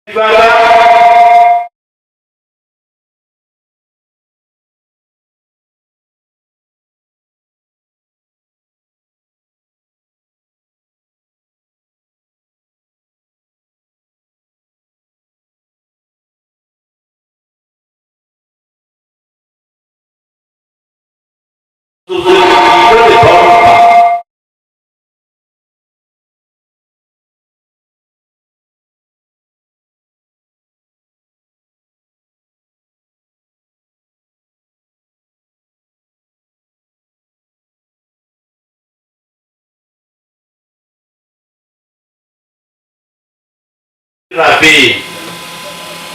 Bala. Lapeng.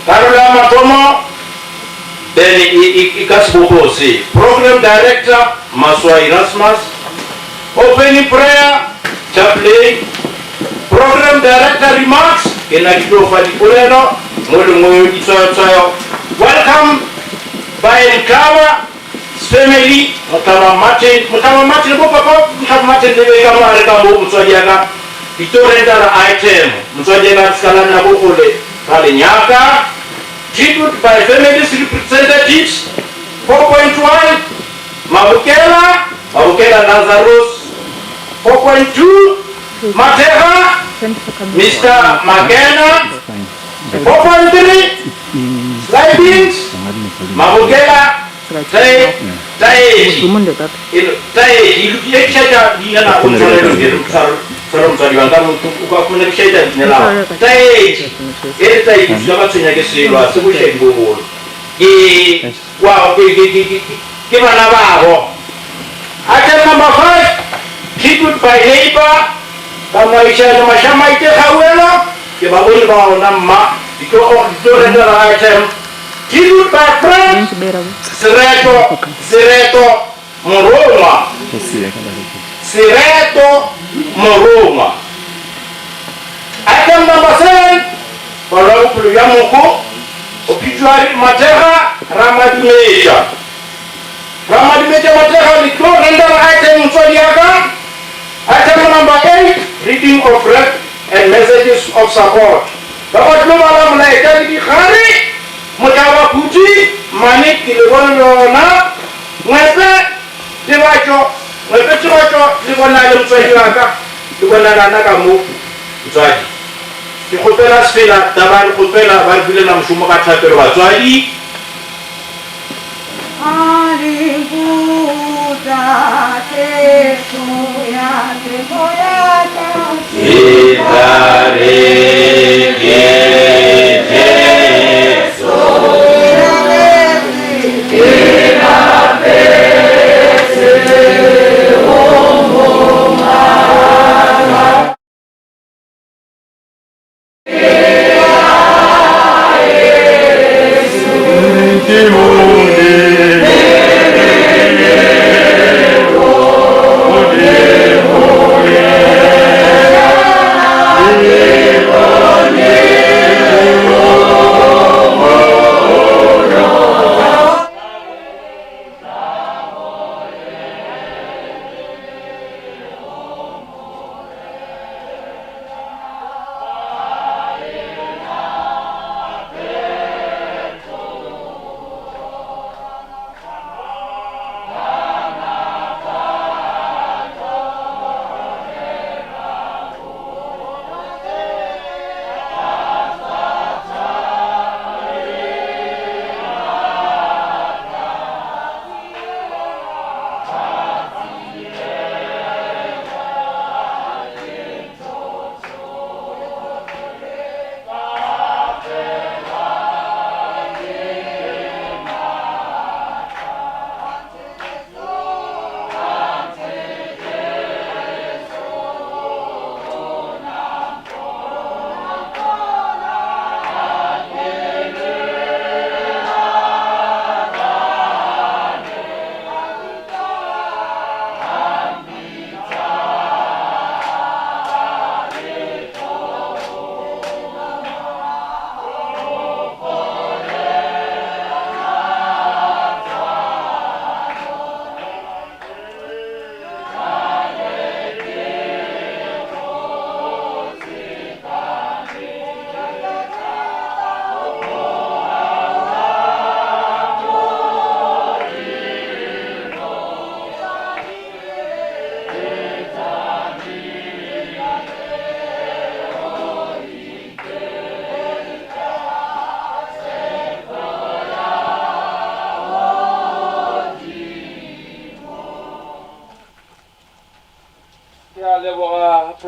Karolo ya mathomo then e ka sebopego se, Program Director, Maswa Erasmus, Opening Prayer, Chaplain, Program Director Remarks, ke nna ke tlo fa dipolelo mo le mo ditshwayotshwayo, Welcome by Ntlaba Family, Motlaba Martin, Motlaba Martin, bo papa Motlaba Martin le be ka mo gare ka mo motswadi ya ka, di tlo rendera item, motswadi ya ka re se ka la nna bokgole ra le nyaka, Tribute by Families Representatives, 4.1, Mabokela, Mabokela Lazarus, 4.2, Mathega, Mister Makena, 4.3, Slidings, Mabokela Taedi, Taedi, e lokile ke šetša leina la go tshwanelo ke re tshware motswadi wa ka motho o ka fumana ke šetša leina la Taedi, e re Taedi se ka ba tshwenya ke selo a se bošedi bogolo ke Wa, ke, ke, ke, ke, ke bana babo. Item number 5, Tribute by neighbor, ka moagišani Mashamaite Kgauelo, ke ba bone ba ona mma, di tlo, oh, di tlo rendera item. Tribute by friend, Sereto, Sereto Morongwa, Sereto Morongwa. Item number 7, Palo ya bophelo bja moko, Obituary, Mathega Ramadimetša. Ramadimetša Mathega, le tlo rendera item motswadi ya ka. Item number 8, Reading of rap and messages of support. Ba ba tlo bala molaetša le dikgare, Mohlabaphuthi, Mmane ke le bone lona, Ngwepe, Tebatšo, Ngwepe Tebatšo le bona le motswadi wa ka, le bonalana ka mo, motswadi. Ke kgopela sefela taba re kgopela ba re bulela mošomo ka thapelo batswadi. A le botša tefo ya tefo ya ka. Ke tla re ke Jesu. Ke rapetse go Mongaka.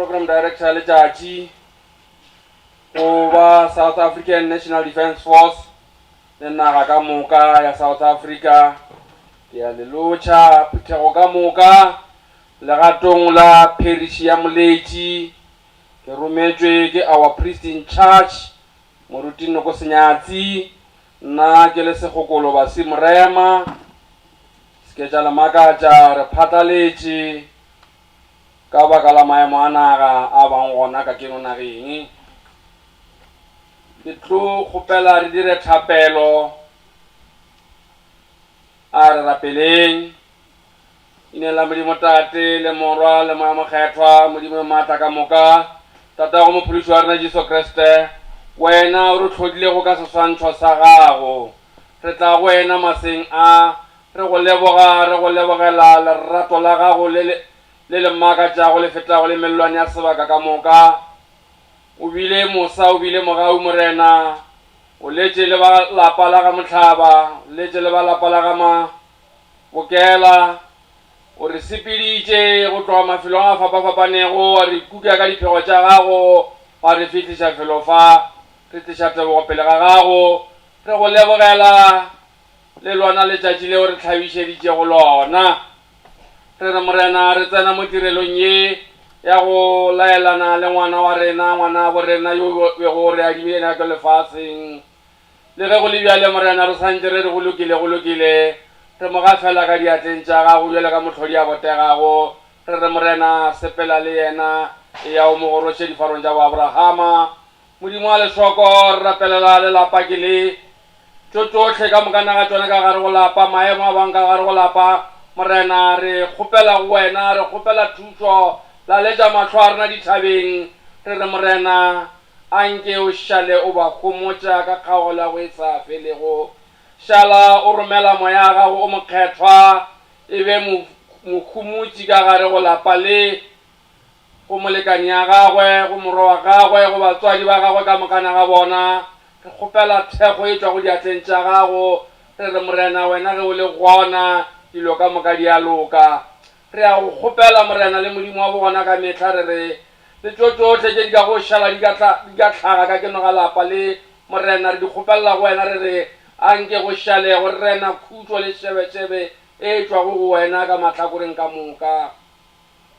Program Director ya letšatši go ba South African National Defence Force le naga ka moka ya South Africa. Ke a le lotšha phuthego ka moka legatong la pheriši ya Moletši. Ke rometšwe ke our priest in charge Moruti Noko Senyatsi, nna ke le Segokolo Basi Morema. Se ke tša le makatša, re phatlaletše ka baka la maemo a naga a bang gona ka keno nageng. Ke tlo kgopela re dire thapelo. A re rapeleng. Ineng la Modimo Tate, le Morwa, le Moya Mokgethwa, Modimo yo maatla ka moka, Tatago Mophološi wa rena Jesu Kriste, Wena o re hlodilego ka seswantšho sa Gago, re tla go Wena maseng a, re go leboga, re go lebogela lerato la Gago le le, le le makatšago le fetago le mellwane ya sebaka ka moka. O bile mosa, o bile mogau, Morena. O letše le ba lapa la ga Mohlaba, o letše le ba lapa la ga Ma. Bokela, o re sepeditše go tloga mafelong a fapafapanego, wa re kuka ka diphego tša gago, wa re fihliša felo fa. Re tliša tebogo pele ga gago, re go lebogela le lona letšatši leo re hlabišeditšego lona. Re re, Morena, re tsena mo tirelong ye ya go laelana le ngwana wa rena, ngwanabo rena yo o bego o re adimile yena ka lefaseng. Le ge go le bjale, Morena, re sa ntše re re go lokile, go lokile. Re mo gafela ka diatleng tša Gago bjalo ka mohlodi a botegago. Re re, Morena, sepela le yena, eya o mo goroše difarong tša boAbrahama. Modimo wa lešoko, re rapelela le lapa ke le. Tšo tšohle ka mokana ga tšona ka gare go lapa, maemo a bang ka gare go lapa. Morena, re kgopela go Wena, re kgopela thušo. Laletša mahlo a rena dithabeng. Re re, Morena, A nke o šale o ba homotša ka kgaogelo ya go e sa felego. Šala o romela Moya wa gago o Mokgethwa e be mo, mohomotši ka gare go lapa le, go molekani ya gagwe, go morwa wa gagwe, go batswadi ba gagwe ka mokana ga bona. Re kgopela thekgo e tšwago diatleng tša gago. Re re, Morena, wena ge o le gona, dilo ka moka di a loka. Re a go kgopela, Morena le Modimo wa bogona ka mehla, re re, Le tšo tšohle tše di kago šala di ka tla, di ka hlaga ka keno ga lapa le, Morena, re di kgopelela go Wena, re re, A nke go šale go rena khutšo le šebešebe e tšwago go Wena ka mahlakoreng ka moka.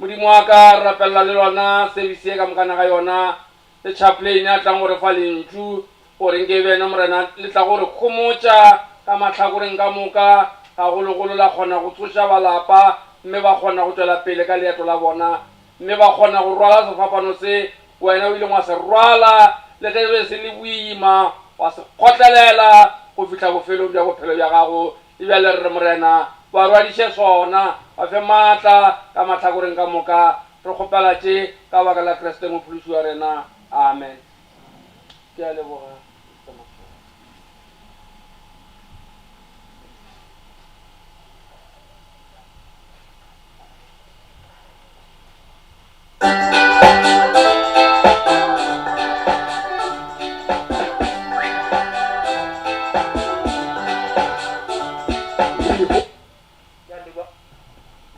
Modimo wa ka, re rapelela le lona service ye ka mokana ga yona, le chaplain a tlang go re fa Lentšu, gore nke e be yena Morena le tla go re homotša ka mahlakoreng ka moka, gagologolo la kgona go tsoša ba lapa mme ba kgona go tšwela pele ka leeto la bona, mme ba kgona go rwala sefapano se wena o ileng wa se rwala, le ge e be se le boima, wa se kgotlelela go fihla bofelong bja bophelo bja gago. Le bjale re re, Morena, ba rwadiše sona, ba fe maatla ka mahlakoreng ka moka. Re kgopela tše ka baka la Kriste Mophološi wa rena. Amen. Ke a leboga, Mister Mafela.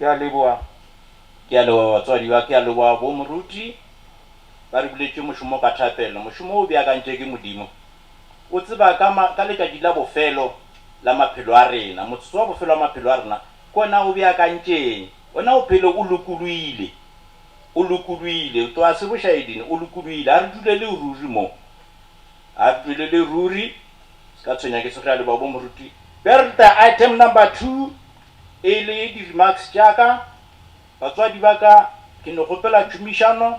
Ke a leboga. Ke a leboga batswadi ba, ke a leboga bo moruti ba re buletše mošomo ka thapelo. Mošomo o beakantše ke Modimo. O tseba ka, ma, ka letšatši la bofelo la maphelo a rena, motsotso wa bofelo wa maphelo a rena, ke ona o beakantšeng. Wena o phele o lokologile. O lokologile. O tloga se bošaeding, o lokologile. A re dulele ruri mo. A re dulele ruri. Se ka tshwenya ke se ge a leboga bo moruti. Bjale re tla item number 2 e le di-remarks tša ka. Batswadi ba ka, ke no kgopela tšhomišano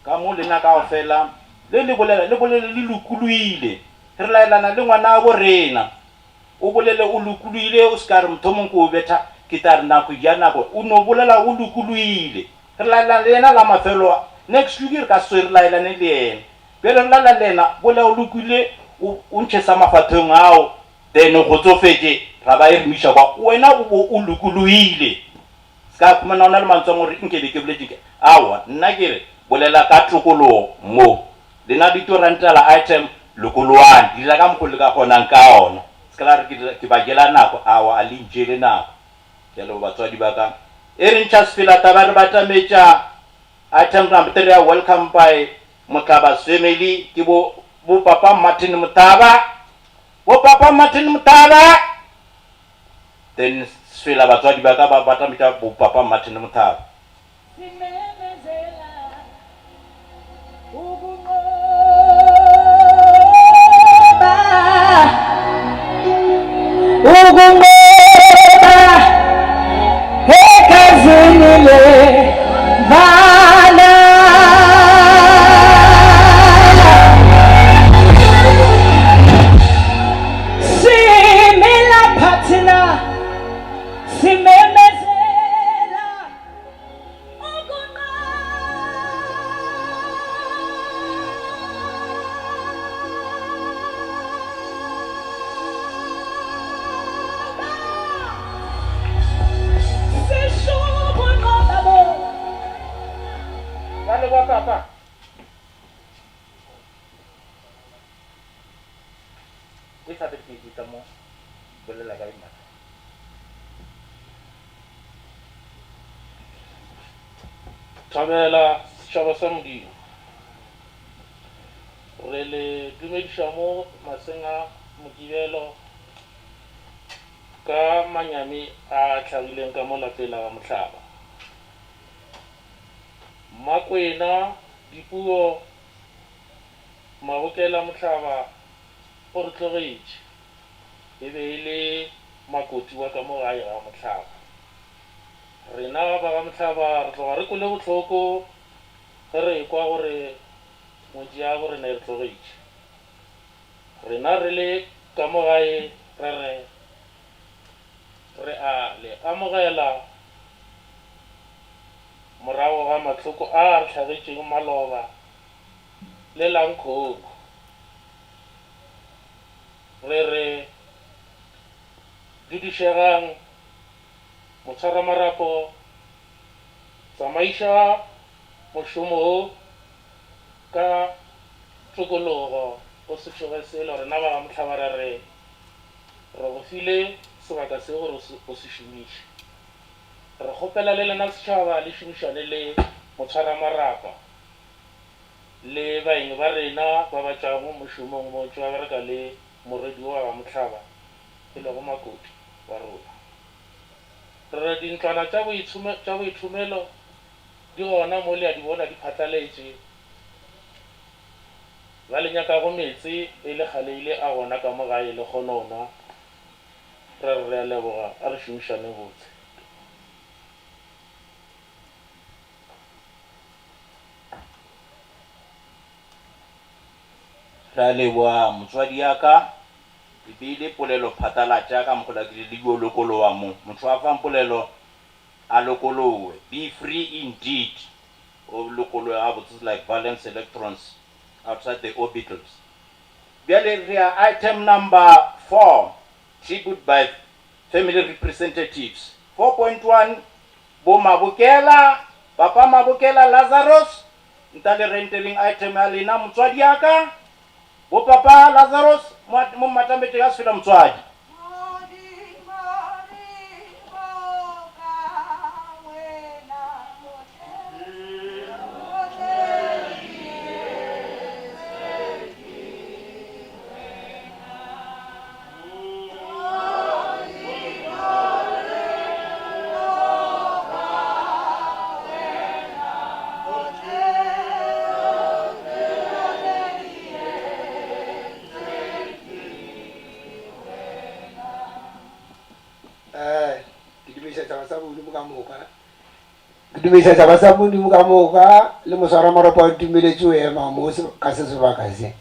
ka mo lena kaofela. Le le bolela, le bolele le lokologile. Re laelana le ngwanabo rena. O bolele o lokologile, o se ka re mohlomong ke o betha, ke tla re nako ja nako. O no bolela o lokologile. Re laelana le yena la mafelo, next week re ka se tsoge re laelane le yena. Bjale re laela le yena, bolela o lokile, o, o ntšhe sa mafathong ao, then o kgotsofetše, ra ba e re mo iša kwa. Wena o bo o lokologile. Se ka khumana o na le mantswe a mangwe gore nke be ke boletše nke. Aowa, nna ke re bolela ka tokologo mo. Lena di tlo rentela item, lokoloang, dira ka mokgo le ka kgonang ka ona. Se ka la re ke dira, ke ba jela nako, aowa a le ntšele nako. Ke a leboga batswadi ba ka. E re ntšha sefela taba re batametša. Item number 3 ya welcome by Motlaba's family ke bo bo papa Martin Motaba. Bo papa Martin Motaba. Then sefela batswadi ba ka ba bata bo papa Martin Motaba. Simemezela ukunqoba, ukunqoba egazini lemvana. Simi lapha thina simemezela Bjale kwa papa. E sa ke ke tla mo bolela ka imata. Thabela setšhaba sa Modimo. Re le dumediša mo maseng a Mokibelo ka manyami a hlagileng ka mo lapeng la ga Mohlaba. Mmakwena, Dipuo, Mabokela Mohlaba o re tlogetše. E be e le makoti wa ka mo gae ga Mohlaba. Rena ba ga Mohlaba re tloga re kwele bohloko ge re ekwa gore ngwetši ya bo rena e re tlogetše. Rena re le ka mo gae re re re a le amogela morago ga mahloko a a re hlagetšeng maloba le la nkhono. Re re dudišegang Motshwaramarapo, tsamaiša mošomo wo ka tokologo, o se tšhoge selo. Rena ba ga Mohlaba ra re, re go file sebaka se gore o se šomiše. Re kgopela le lena setšhaba le šomišane le motshwaramarapa le baeng ba rena ba ba tšwago mošomong mo tšo ba bereka le morwedi wo wa ga Mohlaba e lego Makoti wa rona. Re re dintlwana tša tša boithomelo di gona mo le a di bona di phatlaletše. Ba le nyakago meetse e le kgale ile a gona ka mo gae le kgone go nwa. Re re re a leboga a re šomišaneng botse. Re a leboga motswadi ya ka. E be e le polelo phatlalatša ka mokgwa ke le yo lokologa mo. Motho a fang polelo a lokolowe. Be free indeed. O lokologe gabotse like valence electrons outside the orbitals. Bjale re ya item number 4, tribute by family representatives. 4.1 Bo Mabokela, Papa Mabokela Lazarus, nta le renteleng item ya lena motswadi ya ka. Bo papa Lazarus mo mo mmatametše ka sefela motswadi. Eh, ke dumediša setšhaba sa Modimo ka moka. Ke dumediša setšhaba sa Modimo ka moka le moswaramarapo a ntumeletše o ema mo ka se sebaka se.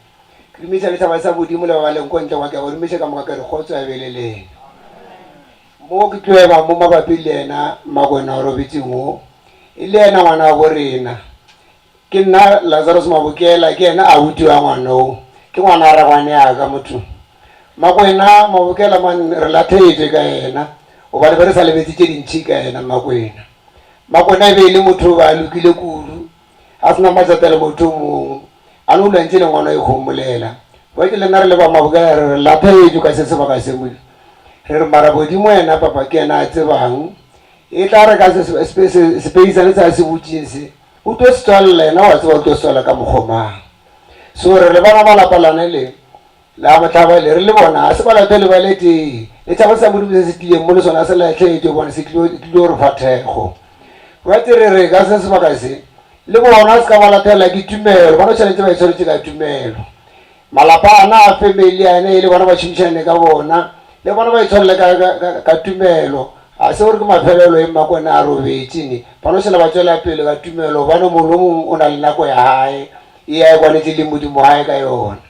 Ke dumediša le setšhaba sa Modimo le ba ba leng ko ntle kwa, ke a ba dumediša ka moka ke re kgotso ya be le lena. Mo ke tlo ema mo mabapi le yena Mmakwena o robetšeng wo, e le yena ngwana wa bo rena. Ke nna Lazarus Mabokela, ke yena abuti wa ngwana o. Ke ngwana wa ragwane ya ka motho. Makwena Mabokela man re lathegetswe ka yena gobane be re sa lebetse tše dintši ka yena Makwena. Makwena e be e le motho o ba a lokile kudu, a se na matsapa le motho o mongwe, a no dula ntše le ngwana o ikgomolela. Bjale le nna re le ba Mabokela re re lathegetswe ka se sebaka se mo. Re re mara Modimo yena papa ke yena a tsebang. E tla re ka se sepeisane se a se butšeng se. O tlo se tswalela yena wa tseba o tlo se tswala ka mokgwa mang. So re re bana ba lapa lane le la mohlaba le re le bona ga se ba late le ba le tee. Le tšhaba sa Modimo se se tlileng mo le sona se lahletšwe gobane se tlilo tlilo re fa thekgo. Ba tse re re ka se sebaka se le bona se ka ba lathela ke tumelo ba no tšhelete ba itshwaretše ka tumelo. Malapa ana a family ane e le bona ba šomišane ka bona le bona ba itshwarele ka, ka, ka, ka tumelo. Ga se gore ke mafelelo e Mmakwena a robetše ne ba no šala ba tšwela pele ka tumelo gobane mongwe le mongwe o na le nako ya gae e a e kwanetše le Modimo wa gae ka yona.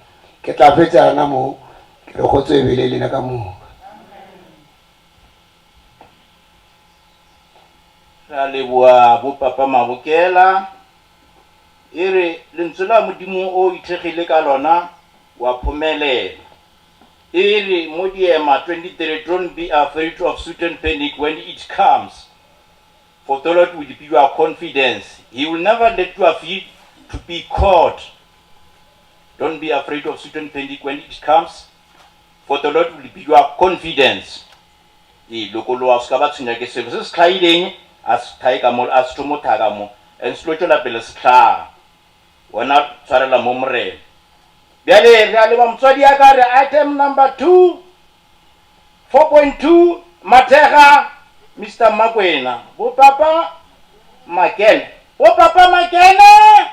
Ke tla fetša gona mo ke re kgotso e be le lena ka moka. Re a leboa bo Papa Mabokela. E re, Lentswe la Modimo o ithekgile ka lona, wa phomelela. E re, mo Diema 23, Don't be afraid of sudden panic when it comes, for the Lord will be your confidence. He will never let your feet to be caught. Don't be afraid of sudden panic when it comes, for the Lord will be your confidence. Ee, lokologa, o se ka ba tshwenya ke selo. Se se hlahileng, a se thae ka mo, a se thomo thaya ka mo, and se tlo tšwela pele se hlaga. Wena tshwarela mo, Morena. Bjale re a leba motswadi ya ka re item number 2, 4.2, Mathega, Mister Mmakwena, bo papa Makene, bo papa Makene,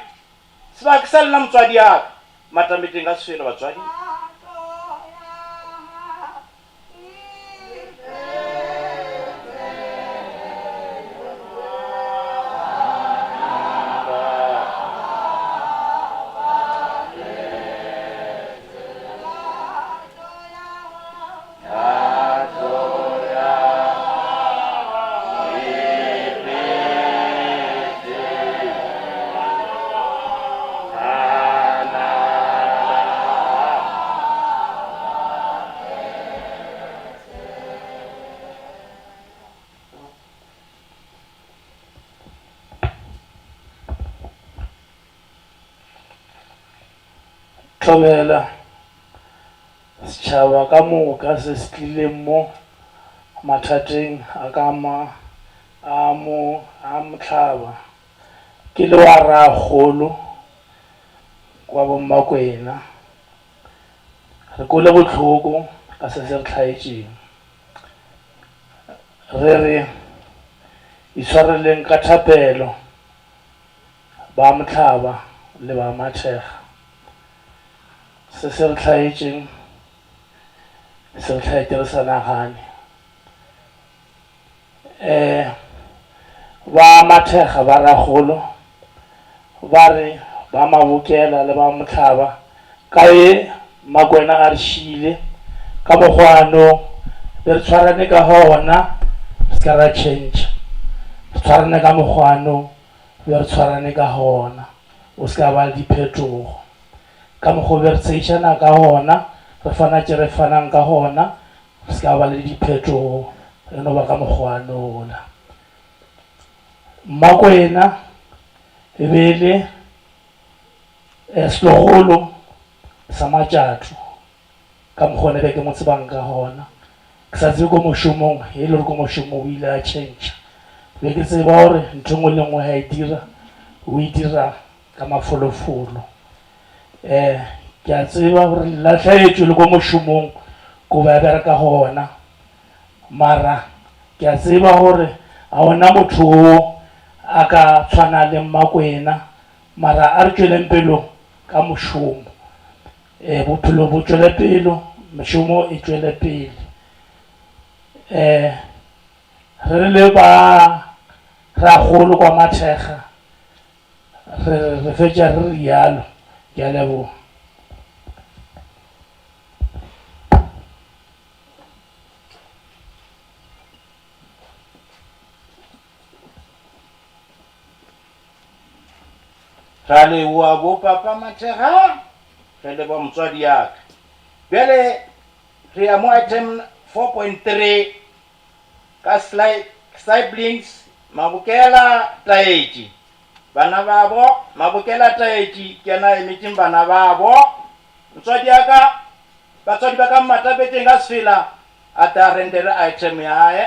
sebaka sa lena motswadi ya ka. Matameteng ka sefela batswadi. Thobela setšhaba ka moka se se tlileng mo mathateng a ka ma a mo a mohlaba ke le wa rakgolo wa bommakwena. Re kwele bohloko ka se se re hlaetšeng. Re re itshwareleng ka thapelo ba mohlaba le ba mathega. Se se re hlaetšeng se re hlaetše re sa nagane. Um ba mathega ba rakgolo ba re ba mabokela le ba mohlaba ka ye Makwena a re šile ka mokgwano be re tshwarane ka gona re se ka ra tšhentšha re tshwarane ka mokgwano be re tshwarane ka gona o se ka ba le diphetogo ka mokgwa be re tshegišana ka gona re fana tše re fanang ka gona Re se ka ba le diphetogo, re no ba ka mokgwa nola. Mmakwena e be e le eh, setlogolo sa Matšatho ka mokgwa ne be ke mo tsebang ka gona. Ke sa tsebe ko mošomong, e le gore ko mošomong o ile a tšhentšha. Be ke tseba gore ntho e nngwe le nngwe ga e dira, o e dira ka mafolofolo. Eh, ke a tseba gore le lahlegetšwe le ko mošomong ko ba bereka gona, mara ke a tseba gore ga ona motho o a ka tshwana le Mmakwena, mara a re tšweleng pelo ka mošomo. Eh, bophelo bo tšwele pelo, mešomo e tšwele pele. Eh, re re le ba ragolo kwa Mathekga, Re re fetša re rialo. Ke a leboga. Ra leboga bo papa Mathega, re leboga motswadi yaka. Bjale re ya mo item 4.3 ka siblings Mabokela Taetši bana babo Mabokela Taetši ke yena a emetšeng bana babo Motswadi ya ka batswadi ba ka mmatapetšeng ka sefela a ta rendere item ya hae.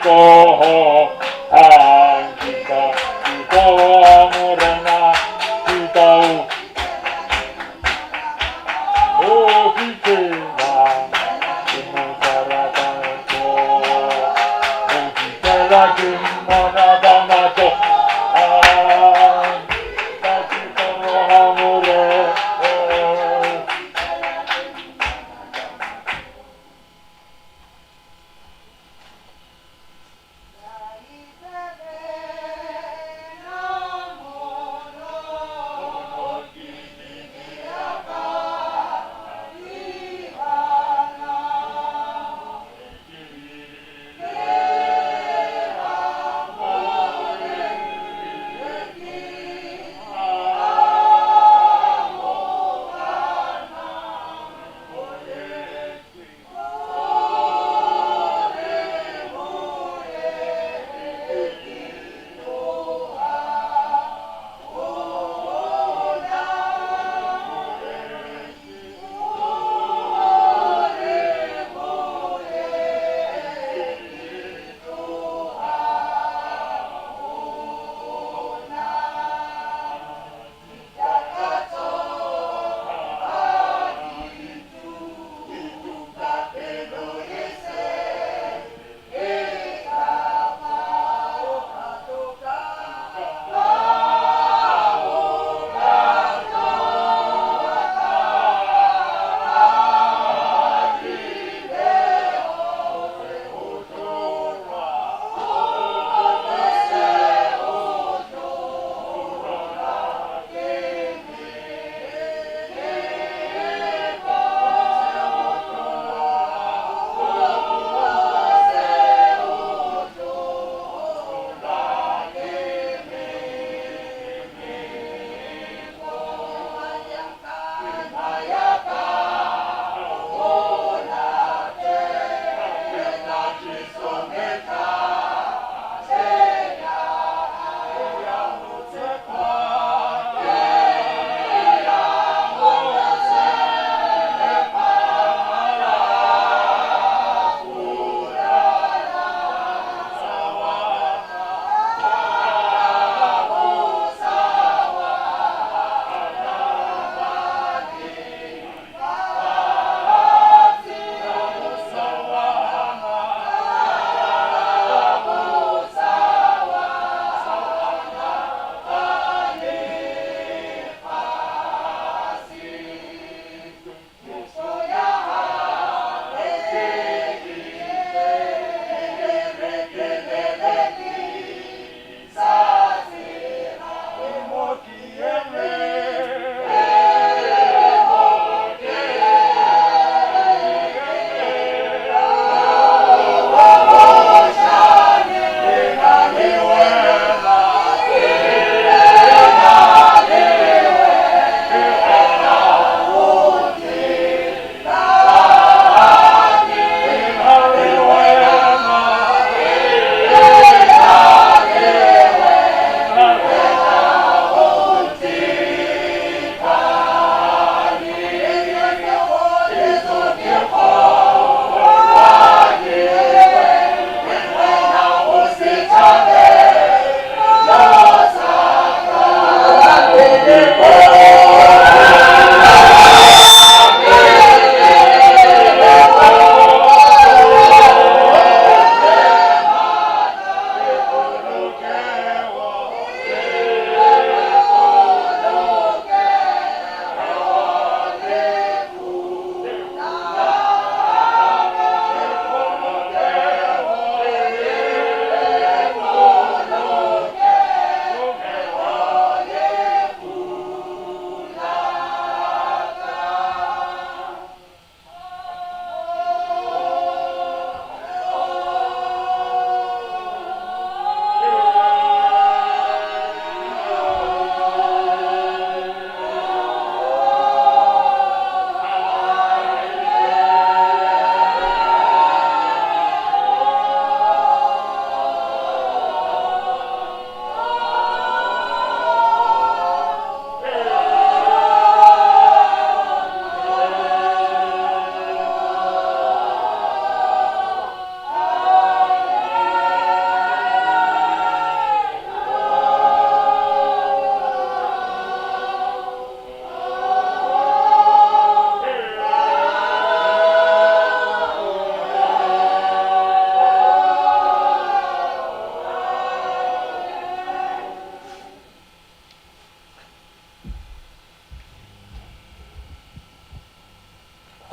letsogo, a nkisa ke tla wa Morena, ke tla o go fihlela ke mo swara ka letsogo, go fihlela ke mmona ka mahlo a ka ke tla wa Morena.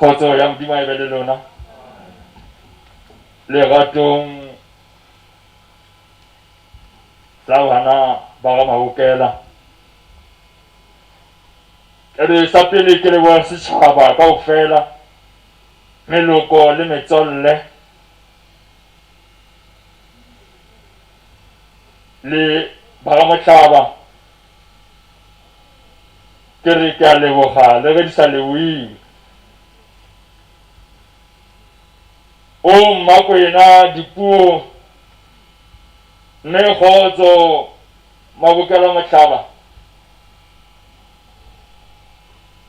Kgotso ya Modimo a e be le lona. Legatong la bana ba ga Mabokela. Ke re sa pele ke leboga setšhaba kaofela, meloko le metswalle le ba ga Mohlaba. Ke re ke a leboga le ge di sa lebogiwe. O Mmakwena dipuo mme Kgotso Mabokela Mohlaba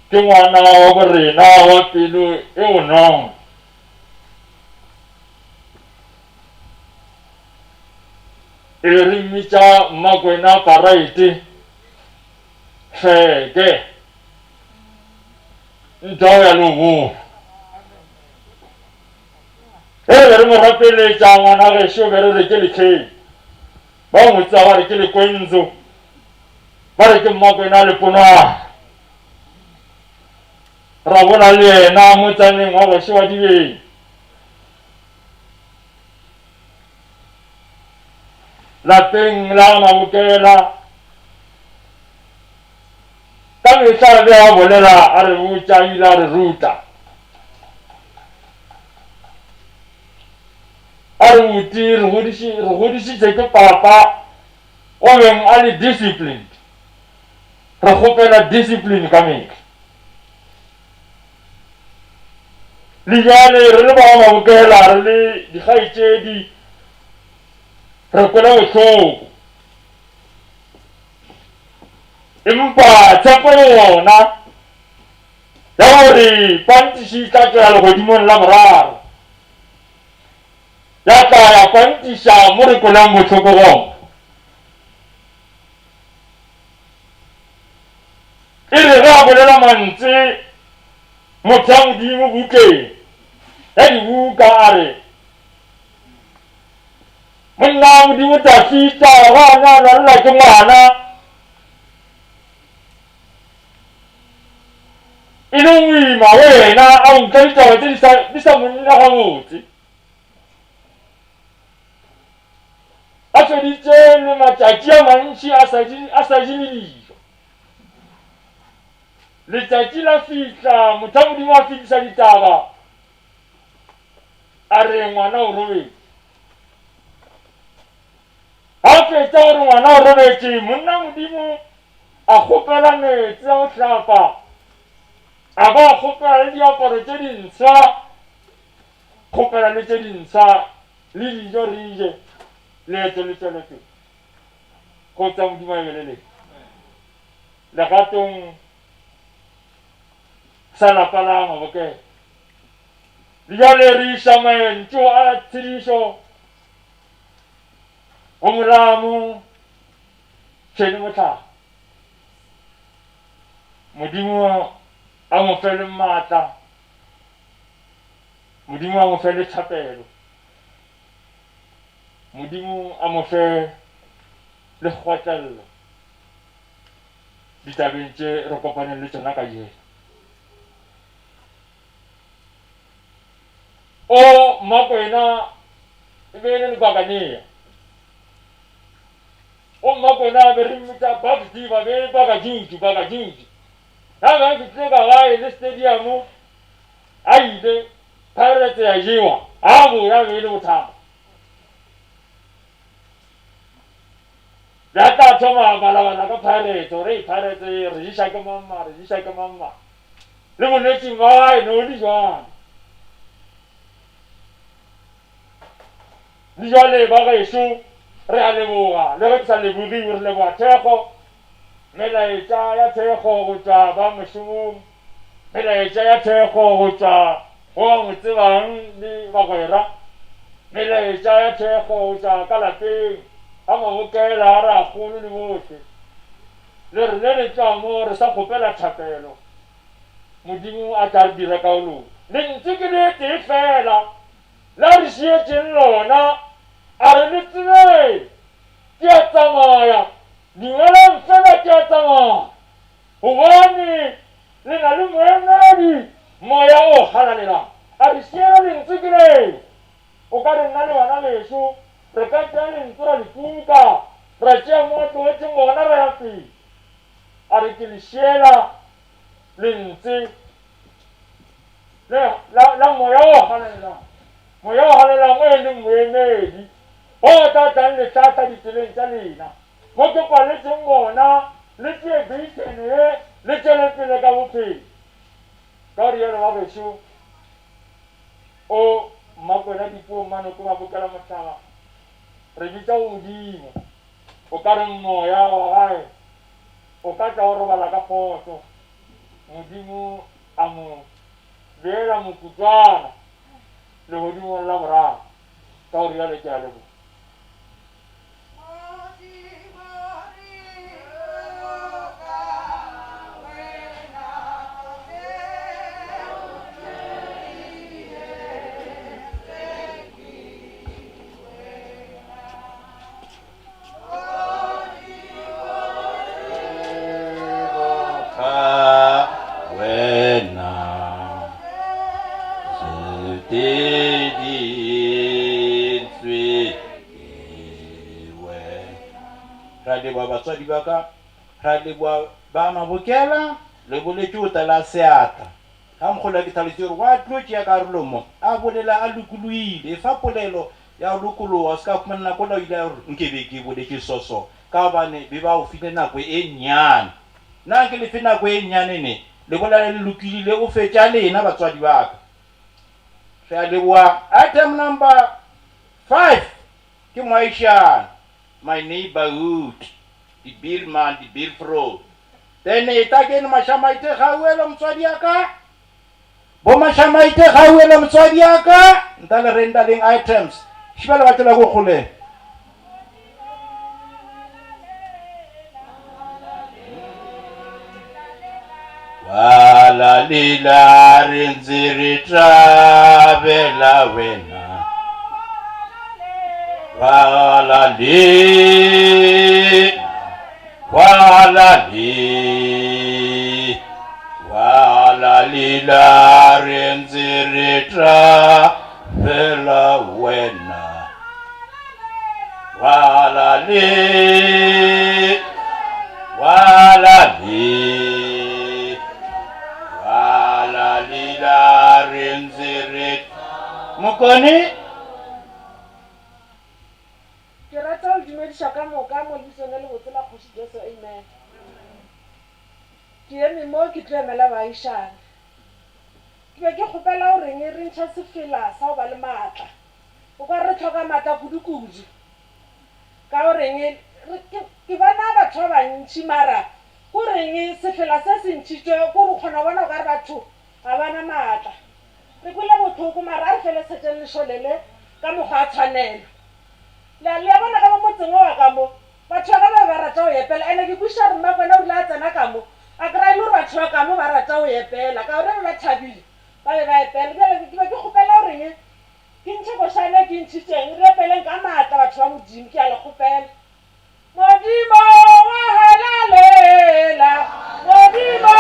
ke ngwana wa borena wa pelo e bonolo. E be re mmitša Mmakwena Paraete Hleke ntwa ya lobola. Ge re be re mo rapeletša ngwana gešo be re re ke Lekhei. Ba mo tseba ba re ke Lekwenzo, ba re ke Mmakwena Leponwana. Ra gola le yena motsaneng wa gešo wa Dibeng. Lapeng la Mabokela ka mehla be a bolela a re botša ebile a re ruta. A re buti re godišitše ke papa o beng a le disciplined. Re kgopela discipline ka mehla. Le bjale re le ba Mabokela re le dikgaetšedi re kwele bohloko. Empa tshepo le yona ya gore pantiši e tla tšwela legodimong la boraro ya tla ya pantiša mo re kweleng bohloko gona. E re ge a bolela mantse motho ya Modimo bukeng ya dibuka a re, Monna wa Modimo Dafita ge a ne a lwalela ke ngwana, e le boima go yena a utlwa ditaba tse di sa mo nna gabotse. A feditše le matšatši a mantši a sa je, a sa je le dijo. Letšatši la fihla, motho wa Modimo a fetiša ditaba, a re ngwana o robetše. A fetša gore ngwana o robetše, monna Modimo a kgopela meetse a go hlapa, a ba a kgopela le diaparo tše dintsha, kgopela le tše dintsha le dijo re je, leeto le tšwele pele. Kgotsa Modimo a be le. Legatong sa lapa la Mabokela. Le bjale re iša mantšu a tshedišo go molamo Tšhwene Mohlare. Modimo a mo fe le maatla, Modimo a mo fe le thapelo, Modimo a mo fe le kgotlello ditabeng tše re kopaneng le tšona kajeno. O Mmakwena e be e le Lebakanea. O Mmakwena be re mmitša Bugs Diva be e le Bakajuju, Bakajuju. Ga ba fihlile ka gae le stadium a ile Pirates ya jewa, a boya be e le bothata. Ya tla thoma balabala ka Pirates gore Pirates re ješa ke mamma, re ješa ke mamma. Le bolwetšing ba gae no di jwalo. Le jwale ba gešo re a leboga, le ge ke sa lebogiwe re leboga thekgo, melaetša ya thekgo go tšwa ba mošomong, melaetša ya thekgo go tšwa go ba mo tsebang le bagwera, melaetša ya thekgo go tšwa ka lapeng, ga mabokela, rakgolo le bohle. Le re le re tšwa mo re sa kgopela thapelo, Modimo a tla re dira ka go loka. Lentšu ke le tee feela la re šietšeng lona, a re le tsebeng, Ke a tsamaya, dumelang feela ke a tsamaya, gobane le na le moemedi. Moya o Halalelang. A re šiela lentswe ke le. O ka re nna le bana bešo re ka tšea lentswe ra le kuka, ra tšea mo a tlogetšeng gona ra ya pele. A re ke le šiela lentswe le la, la Moya o Halalelang. Moya o Halalelang o e leng moemedi o tla tlang le hlahla ditseleng tša lena. Mo ke paletšeng gona, le tšee beithene ye le tšwele pele ka bophelo. Ka go rialo ba gešo, o Mmakwena Dipuo Mmanoko Mabokela Mohlaba, re bitša go Modimo. O ka re moya wa gae o ka tla o robala ka kgotso, Modimo a mo beela mokutswana legodimong la boraro. Ka go rialo ke a leboga. Ra leboga batswadi ba ka, ra leboga ba Mabokela, le boletše o tala seatla. Ga mokgolo ke tlhalositše gore wa tlo tšea karolo mo, a bolela a lokologile. Efa polelo ya go lokologa, o se ka humana nako la o ile a re nke be ke boletše so so, ka gobane be ba go file nako e nnyane. Na ke le fe nako e nnyane ne? Le bolela le lokilile, o fetša lena batswadi ba ka. Re a leboga. Item number 5 ke moagišani, my neighbourhood, di bill man, di bill fro. Then e tla kene Mashamaite Gauelo motswadi ya ka. Bo Mashamaite Gauelo motswadi ya ka. Nta le renda leng items. Šibela ba tšwela ko kgole. Wala lila re ntse re thabela wena. Wala li wala li wala lila re ntse re thabela wena. Wala li wala li wala lila re ntse re Mokone. Ke rata go dumediša ka moka mo lebitsong le lebotse la Kgoši Jesu. Amen. Ke eme mo ke tlo emela baagišane. Ke be ke kgopela go reng re ntšhe sefela sa go ba le maatla. O ka re re hloka maatla kudu-kudu. Ka go reng re, ke, ke bona batho ba bantši mara go reng sefela se se ntšhitšwe ko re o kgona go bona o ka re batho ga ba na maatla. Re kwele bohloko mara a re felesetšeng lešole le ka mokgwa wa tshwanelo. Le a, le a bona ka mo motseng wo wa ka mo, batho ba ka ba be ba rata go epela. Ene ke kwešiša gore Mmakwena o rile a tsena ka mo, a kry-a e le gore batho ba ka mo ba rata go epela, ka gore ba be ba thabile, ba be ba epela. Bjale ke be ke kgopela goreng ke ntšhe košana e ke e ntšhitšeng, re epeleng ka maatla batho ba Modimo, ke a le kgopela. Modimo wa halalela, Modimo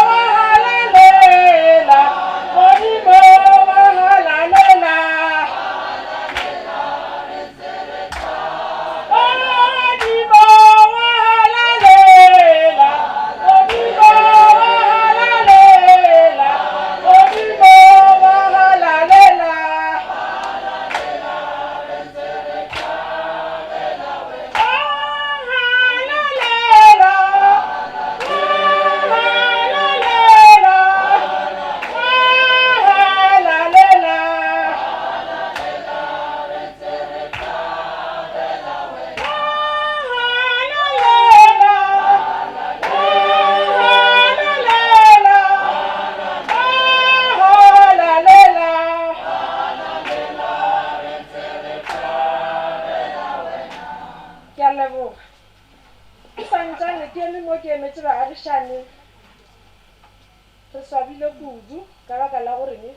wa halalela, Modimo wa halalela. Modimo wa halalela, Modimo wa halalela, Modimo wa halalela. Ke a leboga. Ke sa ntšane ke eme mo ke emetše baagišane. Re swabile kudu ka baka la goreng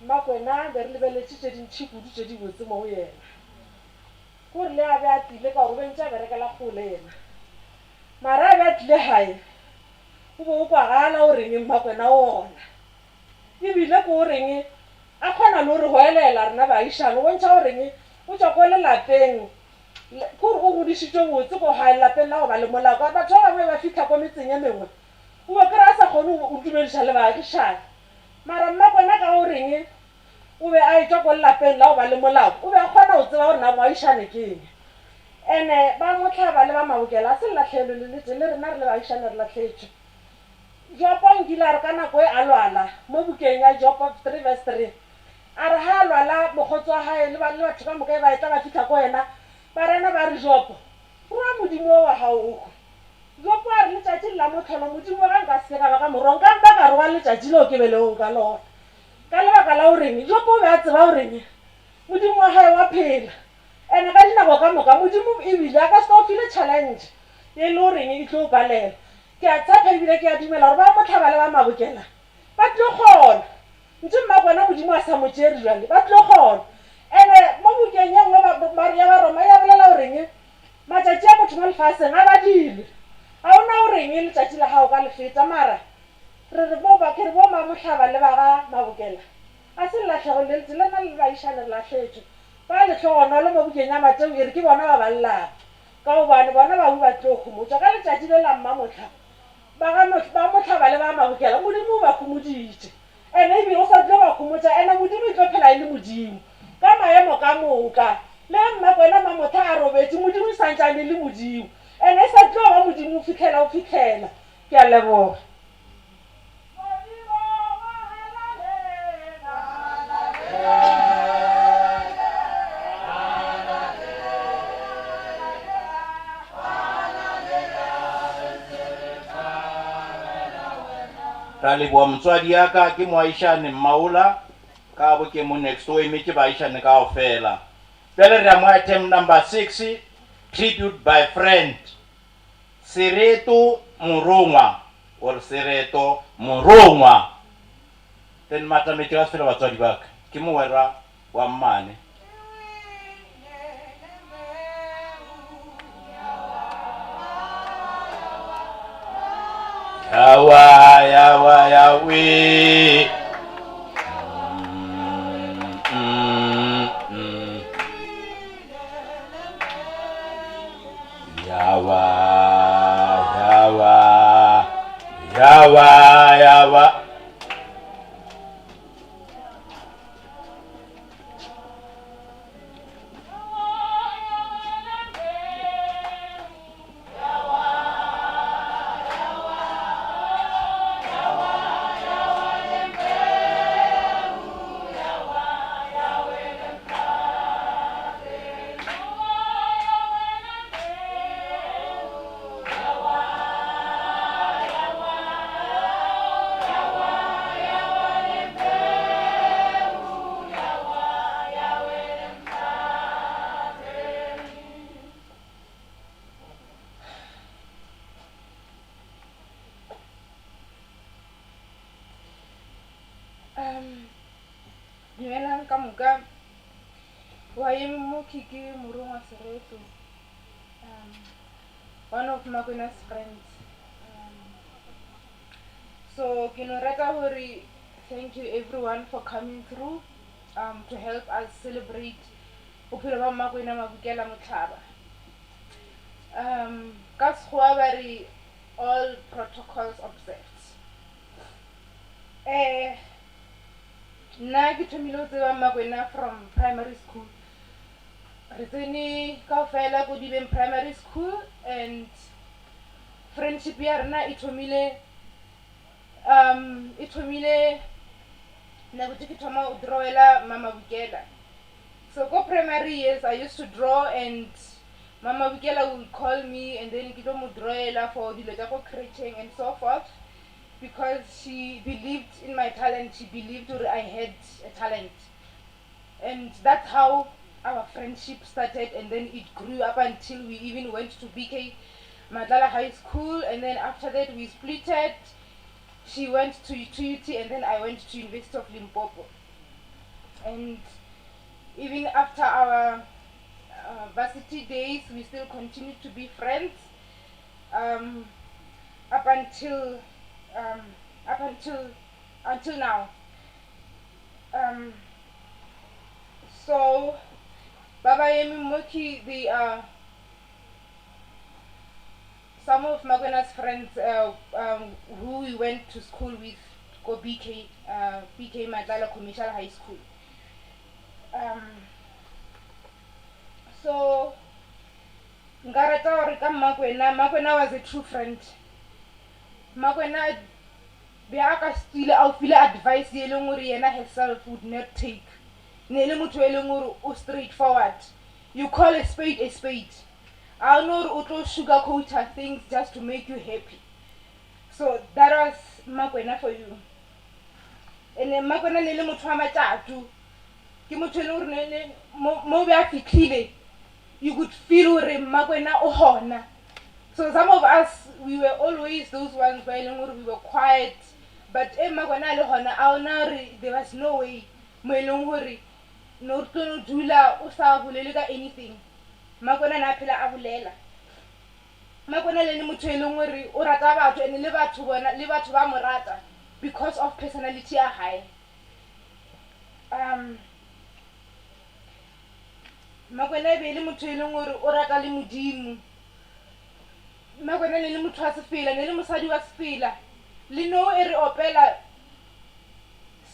Mmakwena be re lebeletše tše dintši kudu tše dibotse mo go yena. Ke gore le a be a tlile ka gore o be ntše a berekela kgole yena. Mara a be a tlile gae o be o kwagala o reng Mmakwena o ona. Ebile ke o reng a kgona le go re goelela rena baagišane, go bontšha goreng o tšwa ko lelapeng, ke gore o godišitšwe botse ko gae lelapeng la go ba le molao. Ka gore batho ba bangwe ba fihla ko metseng e mengwe, o bo kry-a a sa kgone go dumediša le baagišane. Mara Mmakwena ka go reng o be a etšwa ko lelapeng la go ba le molao, o be a kgona go tseba gore na moagišane ke eng. Ene ba Mohlaba le ba Mabokela a se lelahlelo le letee, le rena re le baagišane re lahletšwe. Jopo nkile a re ka nako e a lwala, mo bukeng ya Jopo 3 verse 3, a re ha a lwala mokgotsi wa hae le, le batho ka moka e ba etla ba fihla ko yena, ba rena ba re, Jopo, roa Modimo wo wa gago o hwe. Jopo a re, Letšatši le la mohlolo, Modimo wa ka nka se ke ka ba ka mo roa, nka mpa ka roa letšatši leo ke belegwego ka lona. Ka lebaka la goreng? Jopo o be a tseba goreng Modimo wa gae wa phela. Ene ka dinako ka moka Modimo ebile a ka se o file challenge e le goreng e tlo palela. Ke a tshepa ebile ke a dumela gore ba Mohlaba le ba Mabokela ba tlo kgona. Ntše Mmakwena Modimo a sa mo tšere bjale, ba tlo kgona. Ene mo bukeng ye nngwe ya Baroma ya bolela goreng matšatši a motho mo lefaseng a badilwe. Ga o na goreng letšatši la gago ka le feta mara Re re bo ba, ke re bo Mamohlaba le ba ga Mabokela, ga se lelahlego le lete, le rena le baišane re lahletšwe. Ba lehlogonolo mo bukeng ya Mateo e re ke bona ba ba llago, ka gobane bona bahu ba tlo homotšwa. Ka letšatši le la Mmamohla, ba ga ba Mohlaba le ba Mabokela, Modimo o ba homoditše, ene ebile o sa tlo ba homotša, ene Modimo e tlo phela e le Modimo ka maemo ka moka. Le ge Mmakwena Mamohla a robetše, Modimo e sa ntšane e le Modimo, ene e sa tlo ba Modimo go fihlela go fihlela. Ke a leboga. Ra leboga motswadi ya ka ke moagišane Mmaola ka bo ke mo next o emetše baagišane kaofela. Bjale re ya mo item number 6 tribute by friend. Sereto Morongwa or Sereto Morongwa. Then Matametše ga se fela batswadi ba ka, ke mogwera wa mmane. Yawa yawa yawe. Mm, mm, mm. Yawa, yawa, yawa, yawa. Um, dumelang ka moka wa eme mo ke ke morongwa sereto um, one of Makwena's friends um, so ke no rata gore thank you everyone for coming through um, to help us celebrate bophelo ba Mmakwena Mabukela Mohlaba um, ka sekgowa ba re all protocols observed Eh, nna ke thomile go tseba Mmakwena from primary school. Re tsene kaofela ko Dibeng primary school and friendship ya rena e thomile um e thomile nako tše ke thoma go drawela Mama Bukela. So ko primary years I used to draw and Mama Bukela would call me and then ke tlo mo drawela for dilo tša ko crècheng and so forth. Because she believed in my talent, she believed gore I had a talent. And that's how our friendship started and then it grew up until we even went to BK Matlala High School and then after that we splitted. She went to TUT and then I went to University of Limpopo. And even after our varsity days, we still continued to be friends. Up until up until until now. Um so ba ba eme mo ke they are some of Makwena's friends uh, um, who we went to school with ko BK uh, BK Matlala Commercial High School. Um, so nka rata gore ka Mmakwena, Mmakwena was a true friend. Mmakwena be a ka se tswile a o file advice ye e leng gore yena herself would not take. Ne e le motho e leng gore o straight forward. You call a spade a spade. A o no gore o tlo sugar coater things just to make you happy. So that was Mmakwena for you. Ene Mmakwena ne e le motho wa matšato. Ke motho e leng gore ne ne mo mo be a fihlile you could feel gore Mmakwena o gona. So some of us we were always those ones ba e leng gore we were quiet but e Mmakwena a le gona a ona gore there was no way mo e leng gore no re tlo no dula o sa bolele ka anything. Mmakwena ne a phela a bolela. Mmakwena le le motho e leng gore o rata batho and le batho bona le batho ba mo rata because of personality ya hae. Um Mmakwena e be e le motho e leng gore o rata le Modimo. Mmakwena ne le motho wa sefela, ne le mosadi wa sefela. Le no e re opela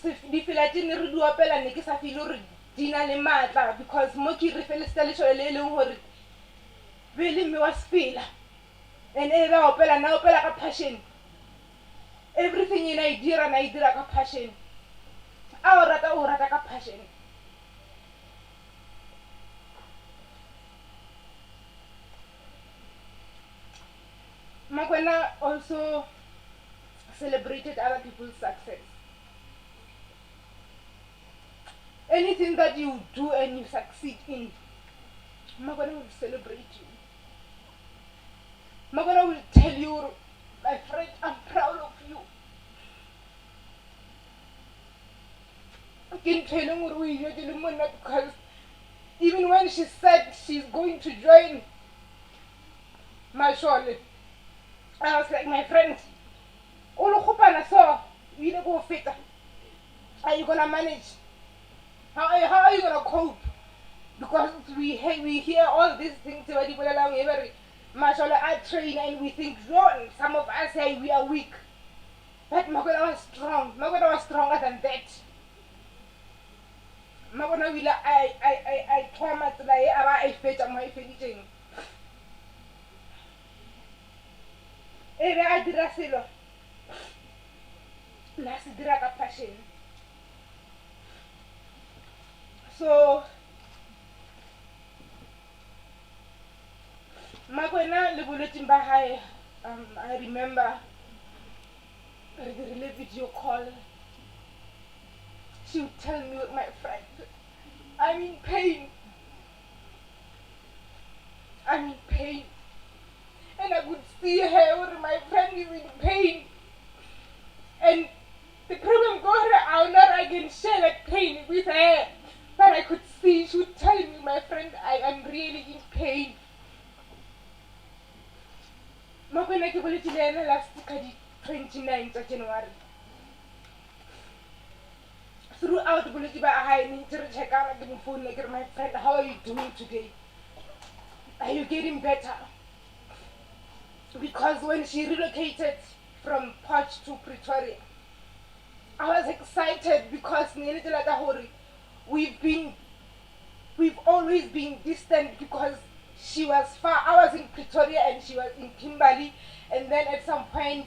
difela tše ne re di opela ne ke sa feel gore di na le maatla because mo ke re felesetsa lešole le e leng gore be le mme wa sefela. And e be a opela, na opela ka passion. Everything e na e dira, na e dira ka passion. A o rata, o rata ka passion. Makwena also celebrated other people's success. Anything that you do and you succeed in, Makwena will celebrate you. Makwena will tell you, my friend, I'm proud of you. Ke ntho e leng gore o e jwetse le monna because even when she said she's going to join Mashole, I was like, my friend, o le kgopana so, o ile ko feta. Are you gonna manage? How are you gonna cope? Because we hear all these things tse ba di bolelang e ba re Mashole a train and we think, no, some of us say we are weak. But Makwena was strong. Makwena was stronger than that. Makwena o ile a thoma tsela e a ba a e fetša mo a e feditšeng. E be a dira selo na se dira ka passion. So Makwena le bolwetsing ba hae, I remember re dirile video call. She would tell me, my friend, I'm in pain. I'm in pain. And I could see her, or my friend is in pain. And the problem go her, I not I can share that pain with her. But I could see, she would tell me, my friend, I am really in pain. Makwena ke boletse le ena last ka di 29 tsa January. Throughout bolwetse ba hae ne ntse re checkana ke mo founela ke re, my friend, how are you doing today? Are you getting better? Because when she relocated from Potch to Pretoria, I was excited because ne le tsela tsa gore we've always been distant because she was far. I was in Pretoria and she was in Kimberley, and then at some point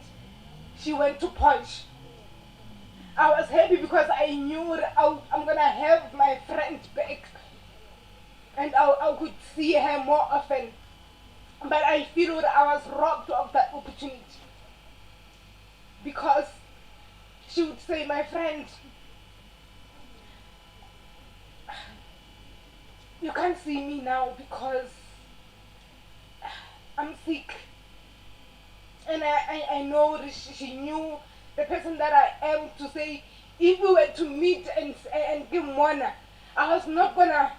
she went to Potch. I was happy because I knew I'm gonna have my friend back and I could see her more often. But I feel that I was robbed of that opportunity because she would say, my friend, you can't see me now because I'm sick. And I know she knew the person that I am to say, if we were to meet and give Mona, I was not gonna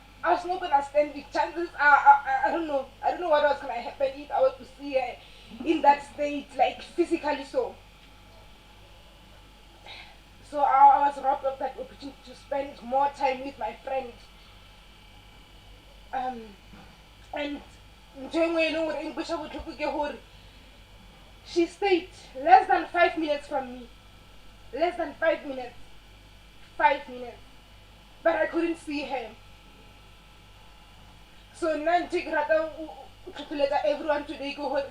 stand the chances. I don't know. I don't know what was gonna happen if I were to see her in that state, like physically so. So I, I was robbed of that opportunity to spend more time with my friend. Um, and ntho e nngwe e leng gore e nkweša botlhoko ke gore she stayed less than five minutes from me. Less than five minutes. Five minutes. But I couldn't see her. So nna ntho e ke ratang go tlhotlheletsa everyone today ke gore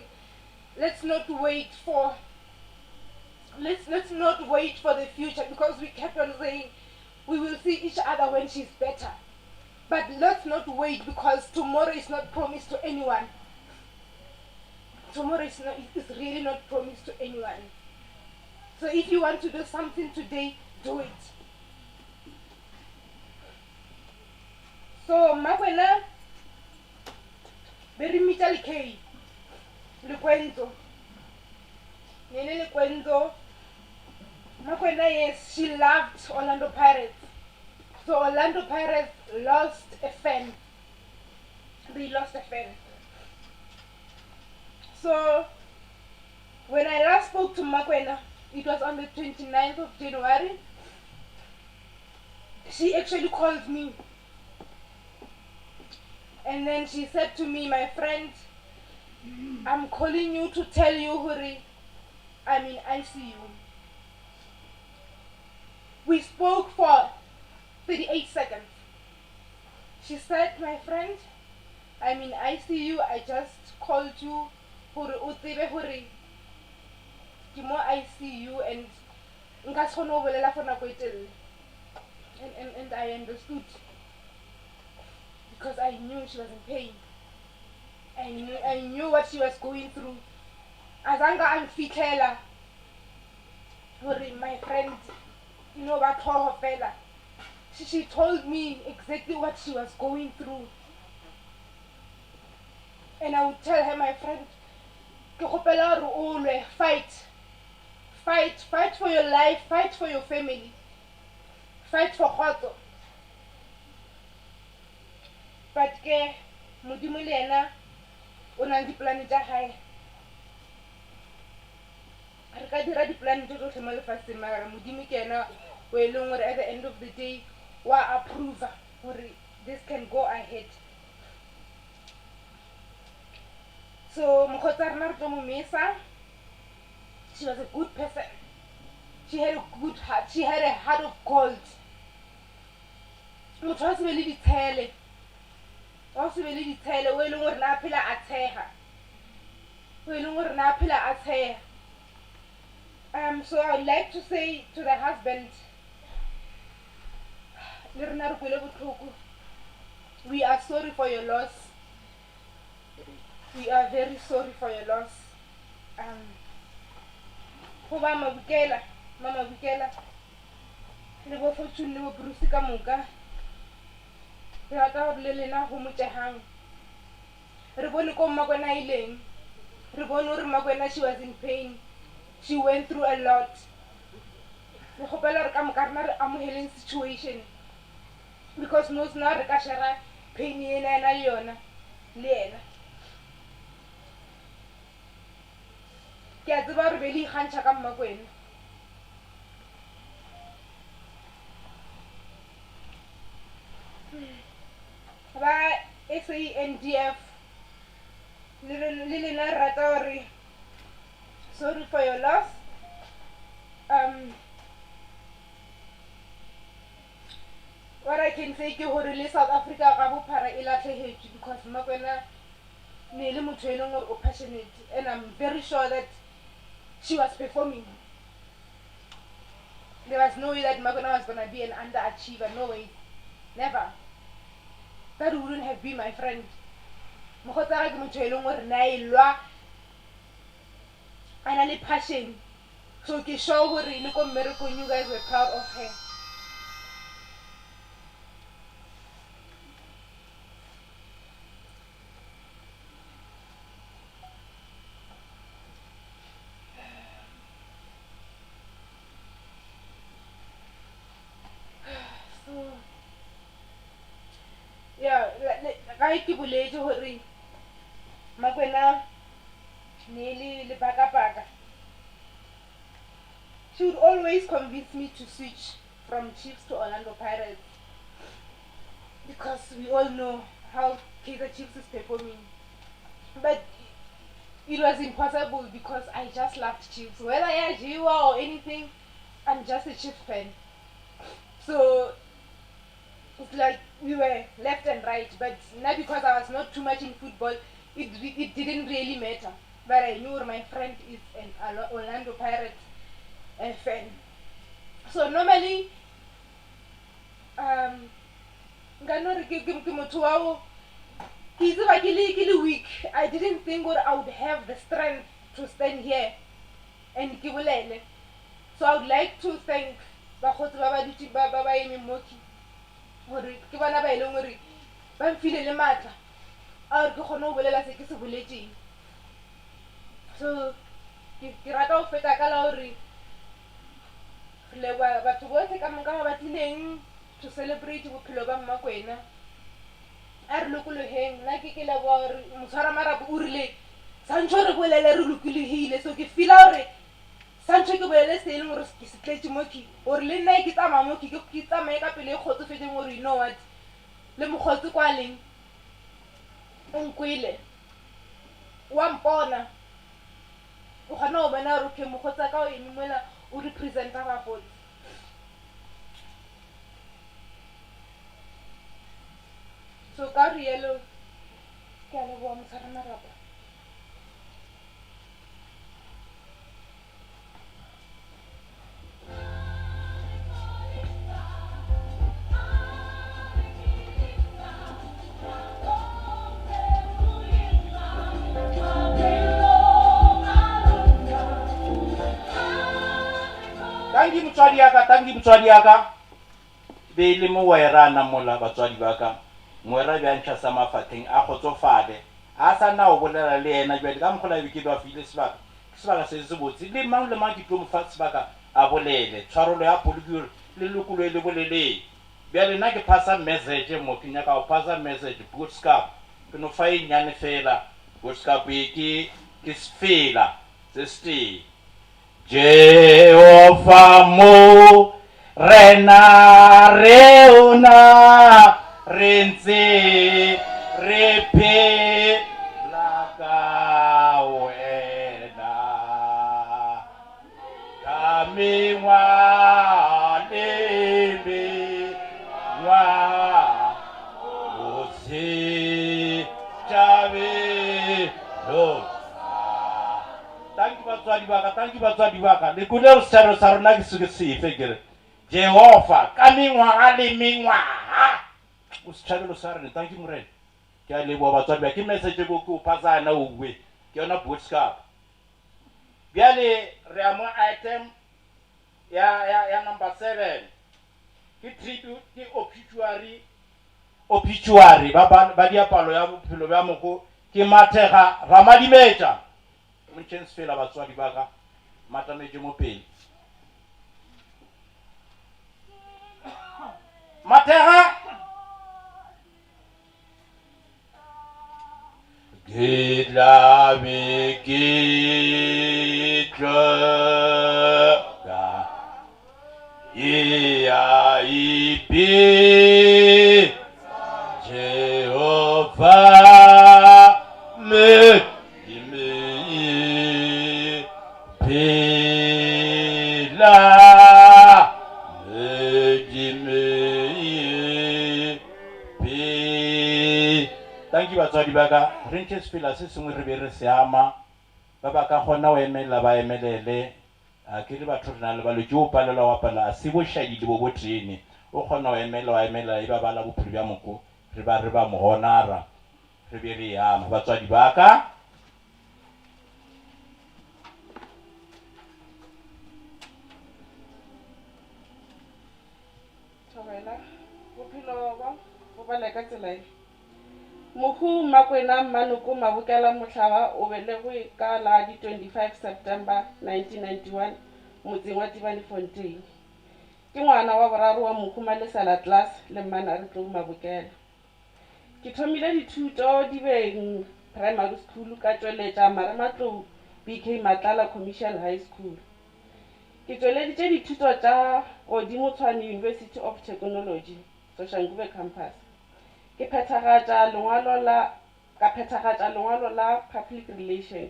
let's not wait for let's let's not wait for the future because we kept on saying we will see each other when she's better. But let's not wait because tomorrow is not promised to anyone. Tomorrow is not is really not promised to anyone. So if you want to do something today, do it. So Mmakwena be re mmitša Lekei, Lekwentso. Ne le Lekwentso. Mmakwena yes, she loved Orlando Pirates. So Orlando Pirates lost a fan. They lost a fan. So when I last spoke to Mmakwena, it was on the 29th of January. She actually called me. And then she said to me, my friend, I'm calling you to tell you, Huri, I'm in ICU. We spoke for 38 seconds. She said, my friend, I'm in ICU. I just called you gore o tsebe gore ke mo ICU and nka se kgone go bolela for nako e telele. And, and, and I understood because I knew she was in pain. I knew, I knew what she was going through. Azange a mfitlhela gore my friend you know ba tlhogo fela. She, she told me exactly what she was going through. And I would tell her, my friend, ke kgopela gore o lwe, fight. Fight, fight for your life, fight for your family. Fight for kgotso. But ke Modimo le yena o na le dipolane tša gae. Re ka dira dipolane tše tsotlhe mo lefatsheng mara Modimo ke yena o e leng gore at the end of the day wa approva gore this can go ahead. So mokgotsi wa rena re tlo mo mesa. She was a good person. She had a good heart. She had a heart of gold. Motho wa se be le ditshele. Wa se be le ditshele o e leng gore na phela a tshega. O e leng gore na phela a tshega. So I would like to say to the husband, le rena re kwele botlhoko. We are sorry for your loss. We are very sorry for your loss. Go ba Mabukela, Mama Bukela, le bo Fortune le bo Bruce ka moka. Re rata gore le lena homotšegang. Re bone ko Mmakwena a ileng. Re bone gore Mmakwena she was in pain. She went through a lot. Re kgopela gore ka moka rena re amogeleng situation because no sena re ka share pain ena ena le yona le yena. Ke a tseba gore be le ikgantšha ka Mmakwena. Ba SANDF le le lena re rata gore sorry for your loss. What I can say ke gore le South Africa ka bophara e latlhegetšwe because Mmakwena ne le motho e leng gore o passionate and I'm very sure that she was performing. There was no way that Mmakwena was gonna be an underachiever. No way. Never. That wouldn't have been my friend. Mokgotsi wa ka ke motho e leng gore na e lwa a na le passion. So ke sure gore le ko mmerekong you guys were proud of her. So yeah, ga ke boletše gore Mmakwena ne le lebakabaka. She would always convince me to switch from Chiefs to Orlando Pirates because we all know how Kaizer Chiefs is performing. But it was impossible because I just loved Chiefs. Whether I Jiwa or anything, I'm just a Chiefs fan. So it's like we were left and right, but not because I was not too much in football, it, it didn't really matter. But I knew my friend is an Orlando Pirates fan. So normally, um, nka no re ke motho wa go ke itseba ke le ke le weak. I didn't think gore I would have the strength to stand here and ke bolele. So I would like to thank bakgotsi ba ba dutse ba ba ba emeng mo ke gore ke bona ba e leng gore ba mfile le maatla a gore ke kgone go bolela se ke se boletšeng. So ke ke rata go feta ka la gore re leboga batho botlhe ka moka ba ba tlileng to celebrate bophelo ba Mmakwena. A re lokologeng, nna ke ke leboga gore motshwara marapo o rile santšho re bolele re lokologile. So ke feela gore santšho ke bolele se e leng gore ke se tletše mo ke gore le nna ke tsamaya mo ke ke tsamaye ka pelo e kgotsofetseng gore you know what le mokgotsi kwa leng o nkwele wa mpona o kgona go bona gore okay mokgotsi wa ka o eme mola o representa bagotsi. So ka rialo ke a leboga motshwara marapo. Tanki motswadi ya ka, tanki motswadi ya ka. Be e le mogwera na mola batswadi ba ka. Mogwera bja ntšha sa mafatheng a kgotsofale. A sa na go bolela le yena bjale ka mokgola be ke ba file sebaka. Ke sebaka se se botse. Le mang le mang ke tlo mo fa sebaka a bolele. Tshwarelo ya polokelo le lokolohe le boleleng. Bjale nna ke phasa message mo, ke nyaka go phasa message boodskap. Ke no fa e nnyane fela boodskap e ke ke sefela se setee. Jehofa mo rena re ona re ntse re phela ka wena ka mengwaga le mengwaga o se tšabe Tanki batswadi ba ka, tanki batswadi ba ka. Le kwele gore setšhabelo sa rona ke se sefe ke re Jehofa ka mengwaga le mengwaga o setšhabelo sa rena. Tanki Morena. Ke a leboga batswadi ba ke message ko ke o phasana o bue. Ke yona boodskap. Bjale re ya mo item ya ya ya number 7. Ke tribute ke obituary obituary ba ba ba diapalo ya bophelo bja moko ke Mathega Ramadimetša. Montšheng sefela batswadi ba ka, matametše mo pele. Mathega! Ke tla be ke tloga e a ipe Jehofa me phela Thank you batswadi ba ka re ntšhe sefela se sengwe re be re se ama ba ba ka kgona go emelela ba emelele a ke re batho re na le balwetši o palelwa wa palela a se bošadi le bo botene o kgona go emela wa emela e ba bala bophelo bja moko re ba re ba mo honora re be re e ama batswadi ba ka. Thobela, bophelo ba bo bale ka tsela ye. Mohu Mmakwena Mmanoko Mabokela Mohlaba o belegwe ka la di 25 September 1991 motseng wa Tibane-Fontein. Ke ngwana wa boraro wa mohu Malesela Klaas le Mmanare Tlou Mabokela. Ke thomile dithuto Dibeng Primary School ka tšweletša Marematlou BK Matlala Commercial High School. Ke tšweleditše dithuto tša godimo Tshwane University of Technology, Soshanguve Campus. Ke phethagatša lengwalo la ka phethagatša lengwalo la Public Relation.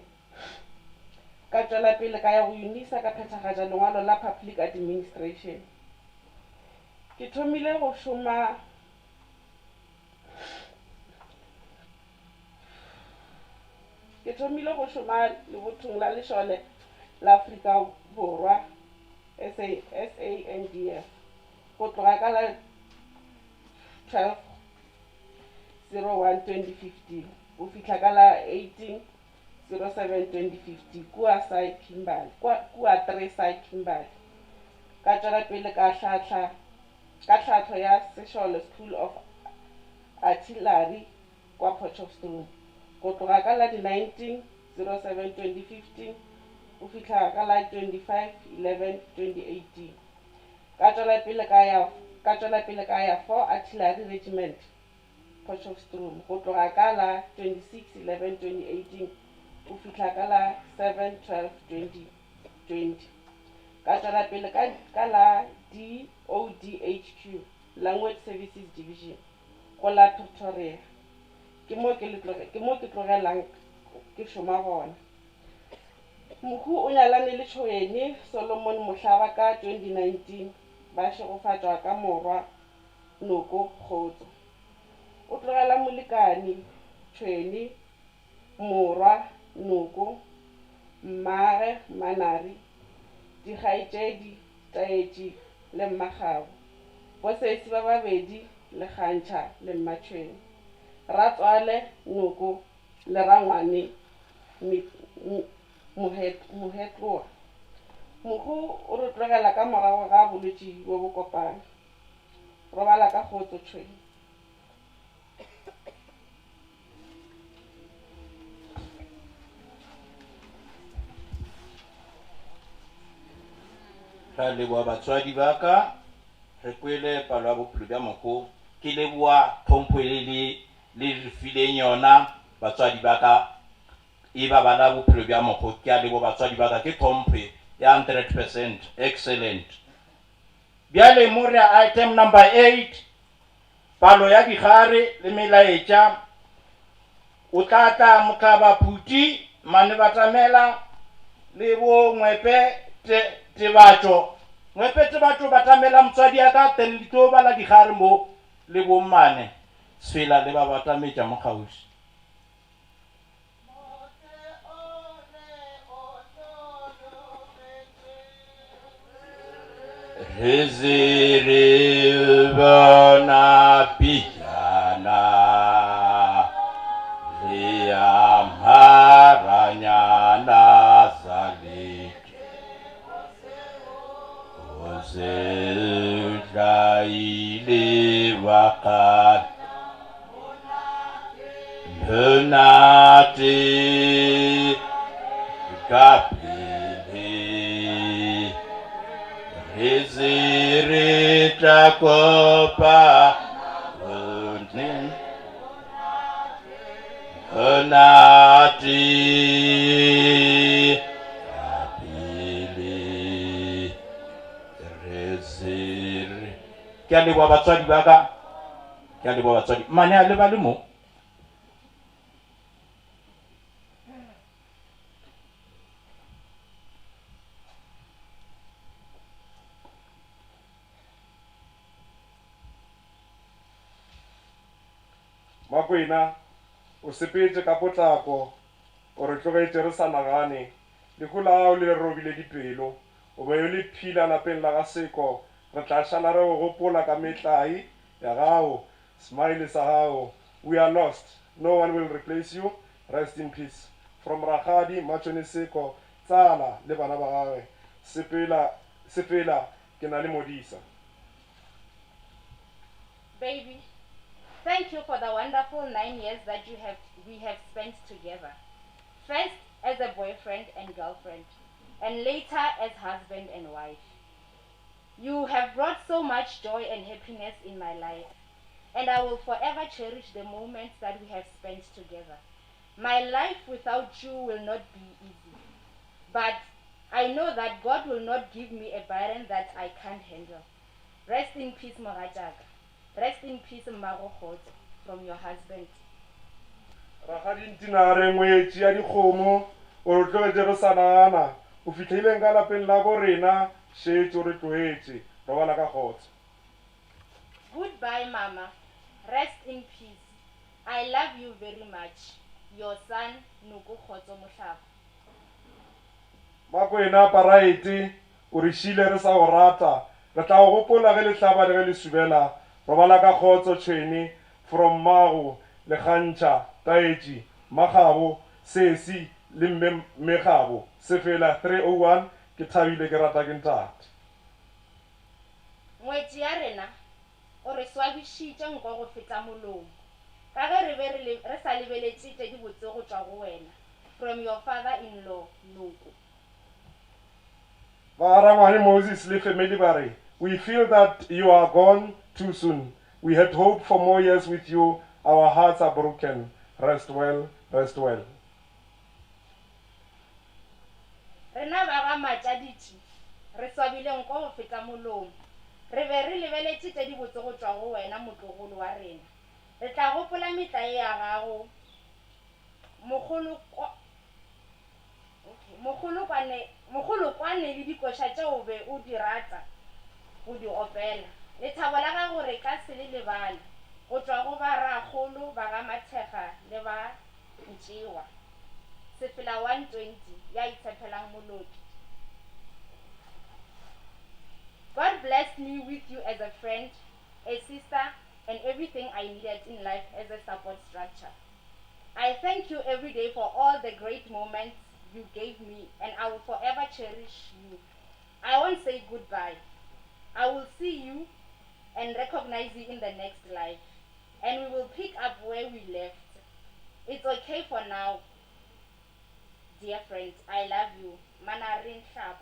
Ka tšwela pele ka ya go Unisa ka phethagatša lengwalo la Public Administration. Ke thomile go šoma Ke thomile go šoma lebothong la lešole la Afrika Borwa, SA, SANDF, go tloga ka la 12 01 2015 go fihla ka la 18 07 2015 kua Sai Kimberley, kua, kua 3 Sai Kimberley. Ka tšwela pele ka hlahla ka tlhahlo ya Sešole School of Artillery kwa Potchefstroom go tloga ka la di 19 07 2015 go fihla ka la 25 11 2018. Ka tšwela pele ka ya ka tšwela pele ka ya 4 Artillery Regiment Potchefstroom go tloga ka la 26 11 2018 go fihla ka la 7 12 2020. Ka tšwela pele ka ka la DODHQ Language Services Division go la Pretoria. Ke mo ke le tloge ke mo ke tlogelang ke šoma gona. Mohu o nyalane le Tšhoene Solomon Mohlaba ka 2019 ba šegofatšwa ka morwa Noko Kgotso. O tlogela molekani Tšhwene, morwa Noko, mmagwe Mmanari, dikgaetšedi Taetši le Mmakgabo, bosesi ba babedi Lekgantšha le Mmatšhwene, ratswale Noko le rangwane Mohetloa. Mohu o re tlogela ka morago ga bolwetši bjo bokopana. Robala ka kgotso Tšhwene. Ra leboa batswadi ba ka, re kwele palo ya bophelo bja mohu. Ke leboa tlhompho e le le re fileng yona batswadi ba ka e ba bala bophelo bja mohu. Ke a leboa batswadi ba ka, ke tlhompho ya 100%. Excellent. Bjale mo re ya item number 8, palo ya digare le melaetša. O tla tla Mohlaba Phuti, Mane Batamela le bo Ngwepe Te, Tebatšo. Ngwepe Tebatšo batamela motswadi ya ka, then le tlo bala digare mo le bo Mmane Sefela le ba batametša mo kgauswi. Re se re bona pijana le ya mharanyana zalete o se tlaile wa kgale Monate ka pele re se re tla kopa Monate ka pele re se re. Ke a leboha batswadi ba ka. Ke a leboha batswadi. Mmane a le ba le mo. Makwena, o sepetše ka potlako, o re tlogetše re sa nagane. Lehu la gago le re robile dipelo. O be o le phila lapeng la ga Seko. Re tla šala re go gopola ka metlae ya gago, smile sa gago. We are lost, no one will replace you, rest in peace. From Rakgadi Matšone Seko, tsala le bana ba gagwe. Sepela, sepela, ke na le Modisa. Baby, thank you for the wonderful 9 years that you have, we have spent together. First as a boyfriend and girlfriend, and later as husband and wife. You have brought so much joy and happiness in my life, and I will forever cherish the moments that we have spent together. My life without you will not be easy, but I know that God will not give me a burden that I can't handle. Rest in peace mogatšaka. Rest in peace mmago Kgotso from your husband. Rakgadi Ntinare ngwetši ya dikgomo o re tlogetše re sa nagana. O fihlileng ka lapeng la bo rena šetše o re tlogetše. Robala ka kgotso. Goodbye mama rest in peace I love you very much your son Noko Kgotso Mohlaba. Makwena Paraete o re šile re sa go rata re tla go gopola ge le hlaba le ge le subela robala ka kgotso tšhwene from mmago Lekgantšha Taetši Mmakgabo Sesi le mme Mmekgabo Sefela 301 ke thabile ke rata ke ntate. Ngwetši ya rena, o re swabišitše nko go feta molomo, ka ge re be re le, re sa lebeletše tše dibotse go tšwa go wena. From your father-in-law, Noko. Ba Rangwane Moses le family ba re, We feel that you are gone too soon. We had hoped for more years with you. Our hearts are broken. Rest well, rest well. Rena ba ga Matšaditši re swabile nko go feta molomo. Re be re lebeletše tše dibotse go tšwa go wena motlogolo wa rena. Re tla gopola metlae ya gago mogolokwane, mogolokwane le dikoša tše o be o di rata go di opela. Lethabo la gago re ka se le lebale go tšwa go ba rakgolo ba ga Mathekga le ba Ntšewa. Sefela 120, ya itshepelang moloki. God blessed me with you as a friend, a sister, and everything I needed in life as a support structure. I thank you every day for all the great moments you gave me, and I will forever cherish you. I won't say goodbye. I will see you and recognize you in the next life, and we will pick up where we left. It's okay for now, dear friend. I love you. Manarin Sharp.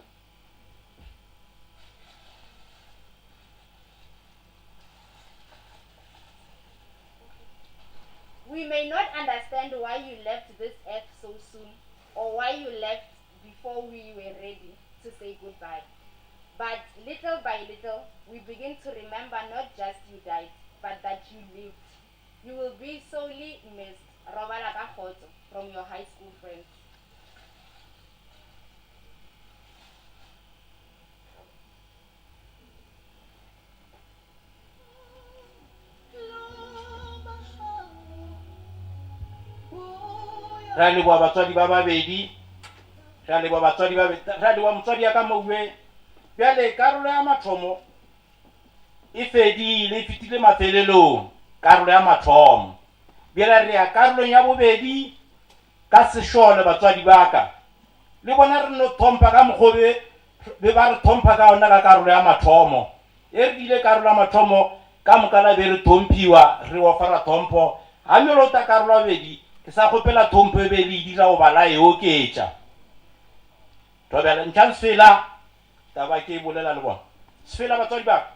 We may not understand why you left this earth so soon or why you left before we were ready to say goodbye. But little by little, we begin to remember not just you died, but that you lived. You will be sorely missed. Robala ka kgotso from your high school friends. Re a leboga batswadi ba babedi, re a leboga batswadi ba, re a leboga motswadi ya ka Mauwe. Bjale karolo ya mathomo e fedile, e fetile mafelelong, karolo ya mathomo. Bjale re ya karolong ya bobedi ka sešole batswadi ba ka. Le bona re no thompha ka mokgo be be ba re thompha ka ona ka karolo ya mathomo. E re bile karolo ya mathomo ka moka la be re thomphiwa, re ofara thompho. Ga mjolo ta karolo ya bobedi, ke sa kgopela thompho e be le e dira goba la e oketša. Thobela, ntšhang sefela, taba ke e bolela le bona. Sefela batswadi ba ka.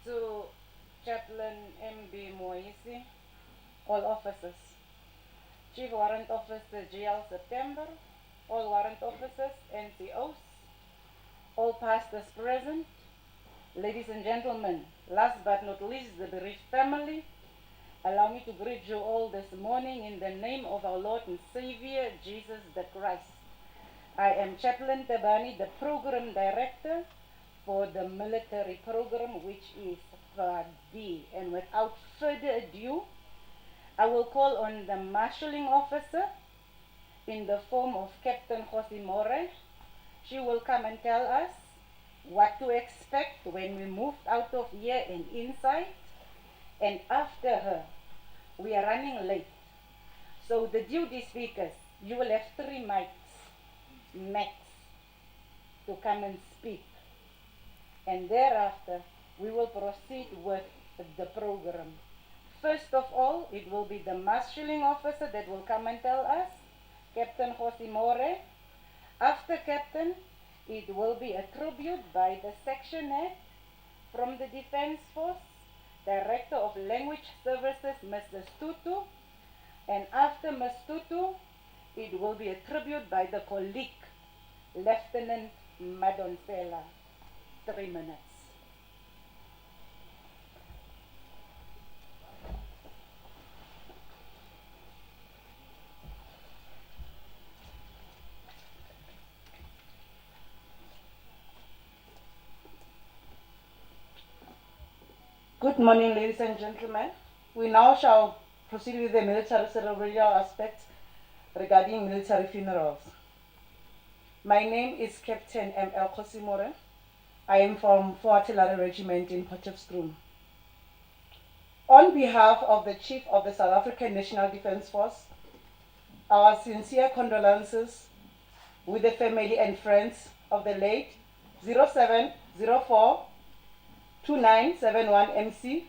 To Chaplain M.B. Moisi, all officers. Chief Warrant Officer G.L. September, all warrant officers, NCOs, all pastors present, ladies and gentlemen, last but not least, the bereaved family. Allow me to greet you all this morning in the name of our Lord and Savior, Jesus the Christ. I am Chaplain Tabani, the program director for the military program, which is FAD. And without further ado, I will call on the marshalling officer in the form of Captain Jose More. She will come and tell us what to expect when we move out of here and inside. And after her, we are running late. So the duty speakers, you will have three mics max to come and speak. And thereafter, we will proceed with the program. First of all, it will be the marshalling officer that will come and tell us, Captain Jose More. After Captain, it will be a tribute by the section head from the Defense Force, Director of Language Services, Mrs. Tutu. And after Ms. Tutu, it will be a tribute by the colleague, Lieutenant Madonsela. 3 minutes. Good morning, ladies and gentlemen. We now shall proceed with the military ceremonial aspects regarding military funerals. My name is Captain M.L. Kosimore. I am from 4 Artillery Regiment in Potchefstroom. On behalf of the Chief of the South African National Defence Force, our sincere condolences with the family and friends of the late 0704 2971 MC,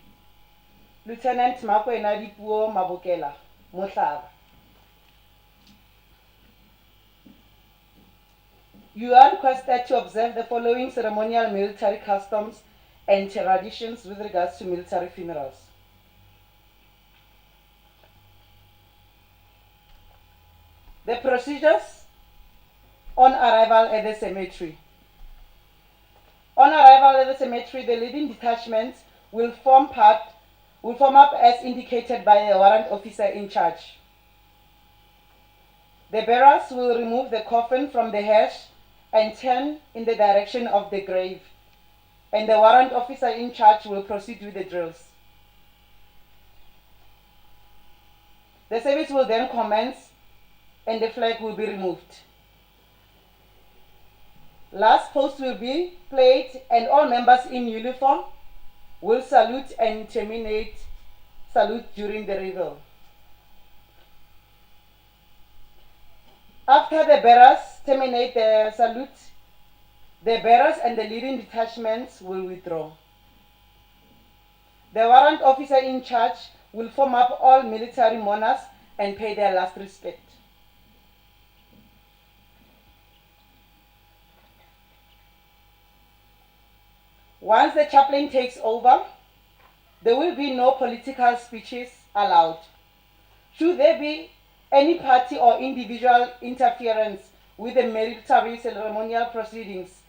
Lieutenant Makwena Dipuo Mabokela, Mohlaba. You are requested to observe the following ceremonial military customs and traditions with regards to military funerals. The procedures on arrival at the cemetery. On arrival at the cemetery, the leading detachments will form part, will form up as indicated by the warrant officer in charge. The bearers will remove the coffin from the hearse and turn in the direction of the grave, and the warrant officer in charge will proceed with the drills. The service will then commence and the flag will be removed. Last post will be played and all members in uniform will salute and terminate salute during the revel. After the bearers terminate the salute, the bearers and the leading detachments will withdraw. The warrant officer in charge will form up all military mourners and pay their last respect. Once the chaplain takes over, there will be no political speeches allowed. Should there be any party or individual interference with the military ceremonial proceedings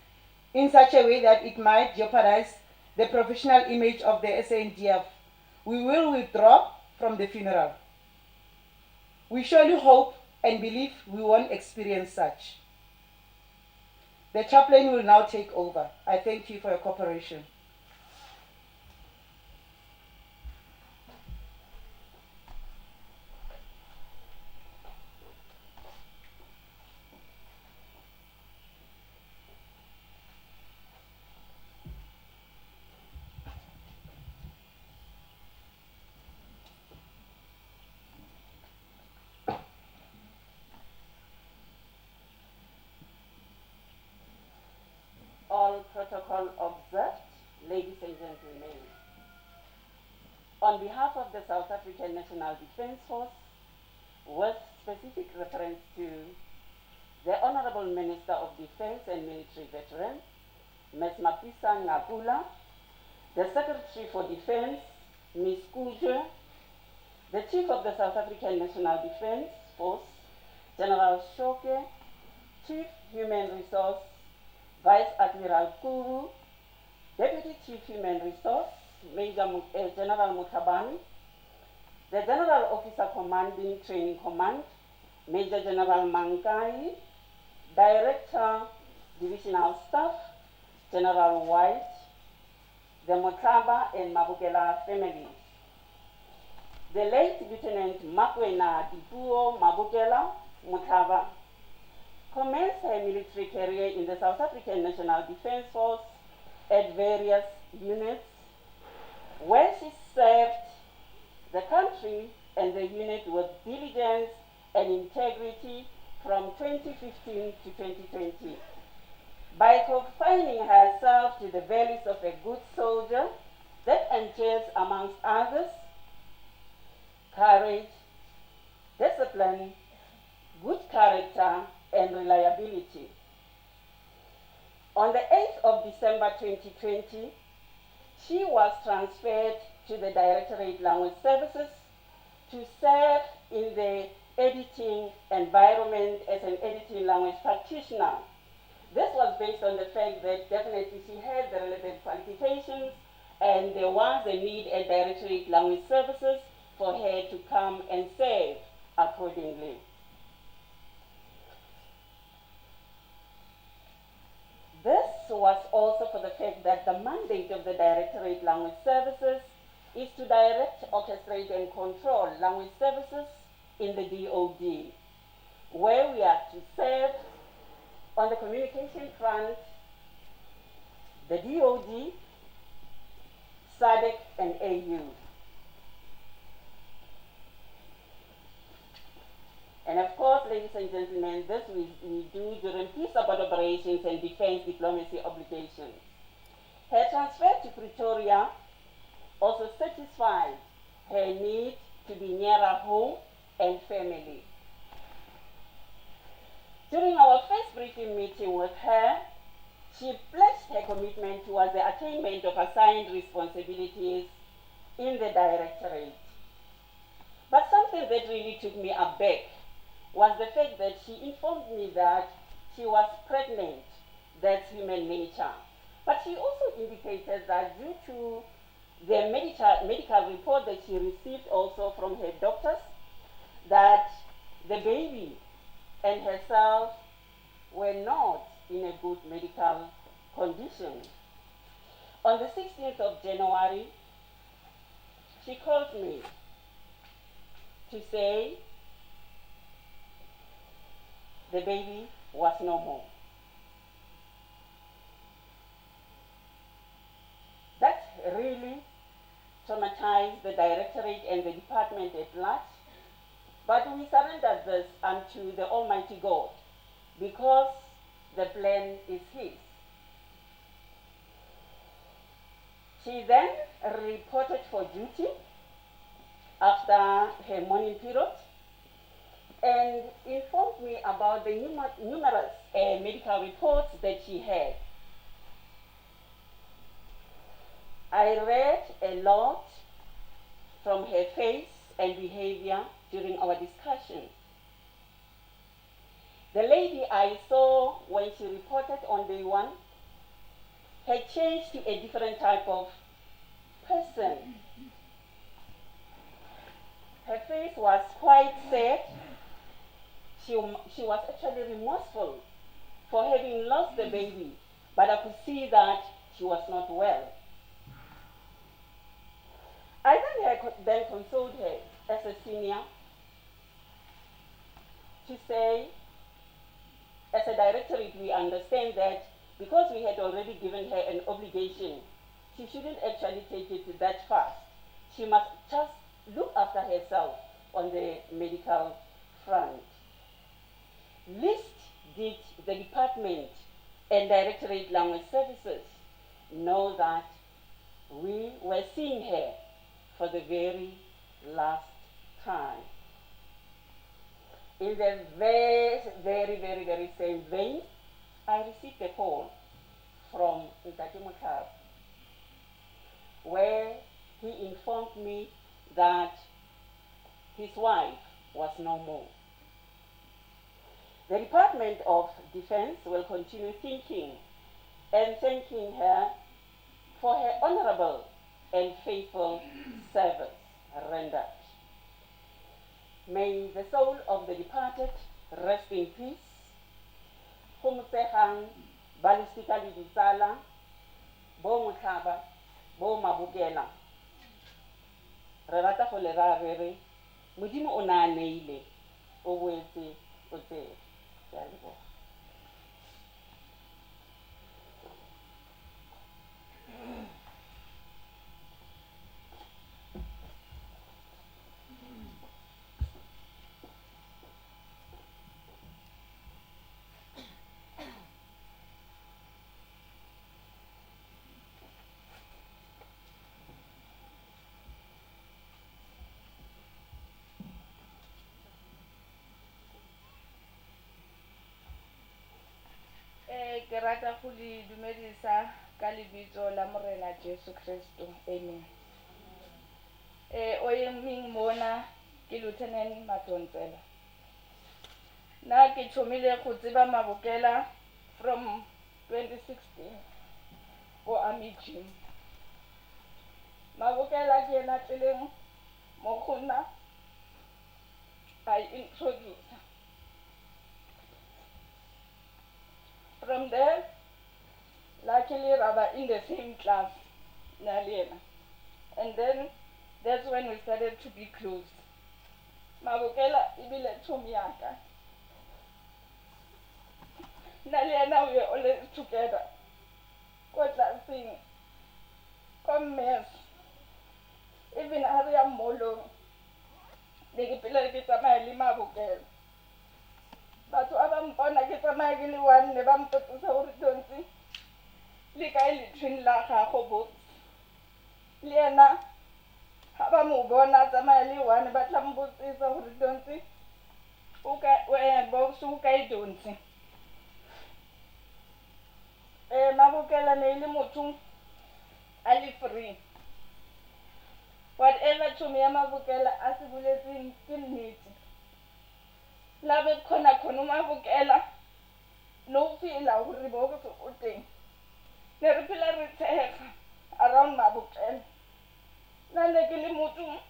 in such a way that it might jeopardize the professional image of the SANDF, we will withdraw from the funeral. We surely hope and believe we won't experience such. The chaplain will now take over. I thank you for your cooperation. All protocol observed, ladies and gentlemen. On behalf of the South African National Defence Force, with specific reference to the Honorable Minister of Defence and Military Veterans, Ms. Mapisa Nqakula, the Secretary for Defence, Ms. Kuje, the Chief of the South African National Defence Force, General Shoke, Chief Human Resource, Vice Admiral Kuru, Deputy Chief Human Resource, Major General Mutabani, The General Officer Commanding Training Command, Major General Mankai, Director, Divisional Staff, General White, the Motlaba and Mabukela families. The late Lieutenant Makwena Dipuo Mabukela Motlaba commenced her military career in the South African National Defence Force at various units, where she served the country and the unit with diligence and integrity from 2015 to 2020. By confining herself to the values of a good soldier that entails, amongst others, courage, discipline, good character, and reliability. On the 8th of December 2020, she was transferred to the Directorate Language Services to serve in the editing environment as an editing language practitioner. This was based on the fact that definitely she had the relevant qualifications and there was a need at Directorate Language Services for her to come and serve accordingly. This was also for the fact that the mandate of the Directorate Language Services is to direct, orchestrate, and control language services in the DOD, where we are to serve on the communication front, the DOD, SADC, and AU. And of course, ladies and gentlemen, this we, we do during peace support operations and defense diplomacy obligations. Her transfer to Pretoria also satisfied her need to be nearer home and family. During our first briefing meeting with her, she pledged her commitment towards the attainment of assigned responsibilities in the directorate. But something that really took me aback was the fact that she informed me that she was pregnant. That's human nature. But she also indicated that due to the medical, medical report that she received also from her doctors, that the baby and herself were not in a good medical condition. On the 16th of January, she called me to say the baby was no more. That really traumatized the directorate and the department at large. But we surrendered this unto the Almighty God because the plan is His. She then reported for duty after her morning period and informed me about the numerous uh, medical reports that she had. I read a lot from her face and behavior during our discussion. The lady I saw when she reported on day one had changed to a different type of person. Her face was quite sad. She, she was actually remorseful for having lost the baby, but I could see that she was not well. I then, then consoled her as a senior to say, as a directorate, we understand that because we had already given her an obligation, she shouldn't actually take it that fast. She must just look after herself on the medical front. Least did the department and Directorate Language Services know that we were seeing her for the very last time. In the very, very, very, very same vein, I received a call from Ntate Motlhabo, where he informed me that his wife was no more. The Department of Defense will continue thinking and thanking her for her honorable and faithful service rendered. May the soul of the departed rest in peace. Gomotsegang ba losika le ditsala, bo Mohlaba, bo Mabokela. Re rata go le raya re re Modimo o na a neile, o boetse o tsere. Ke a leboga. Eh, ke rata go le dumedisa ka lebitso la Morena Jesu Kristo. Amen. Eh, o emeng mona ke Lieutenant Madonsela. Nna ke thomile go tseba Mabokela from 2016 ko Army Gym. Mabokela ke yena tlileng mo go nna a introduce. From there, luckily ra ba in the same class nna le yena. And then that's when we started to be close. Mabokela ebile chomi ya ka. Nna le yena we were always together ko classeng, ko maths, even ha re ya mall-ong ne ke phela ke tsamaya le Mabokela. Batho ha ba mpona ke tsamaya ke le one ne ba mpotsisa gore Tontsi le kae letwin la gago Box. Le yena ha ba mo bona a tsamaya le one ba tla mbotsisa gore Tontsi o kae Box o kae Tontsi. Mabokela ne e le motho a le free. Whatever chomi ya Mabokela a se boletseng ke nnete. La be khona khona uMabokela no feel-a gore Box o teng. Ne re phela re tshega around Mabokela. Nna ne ke le motho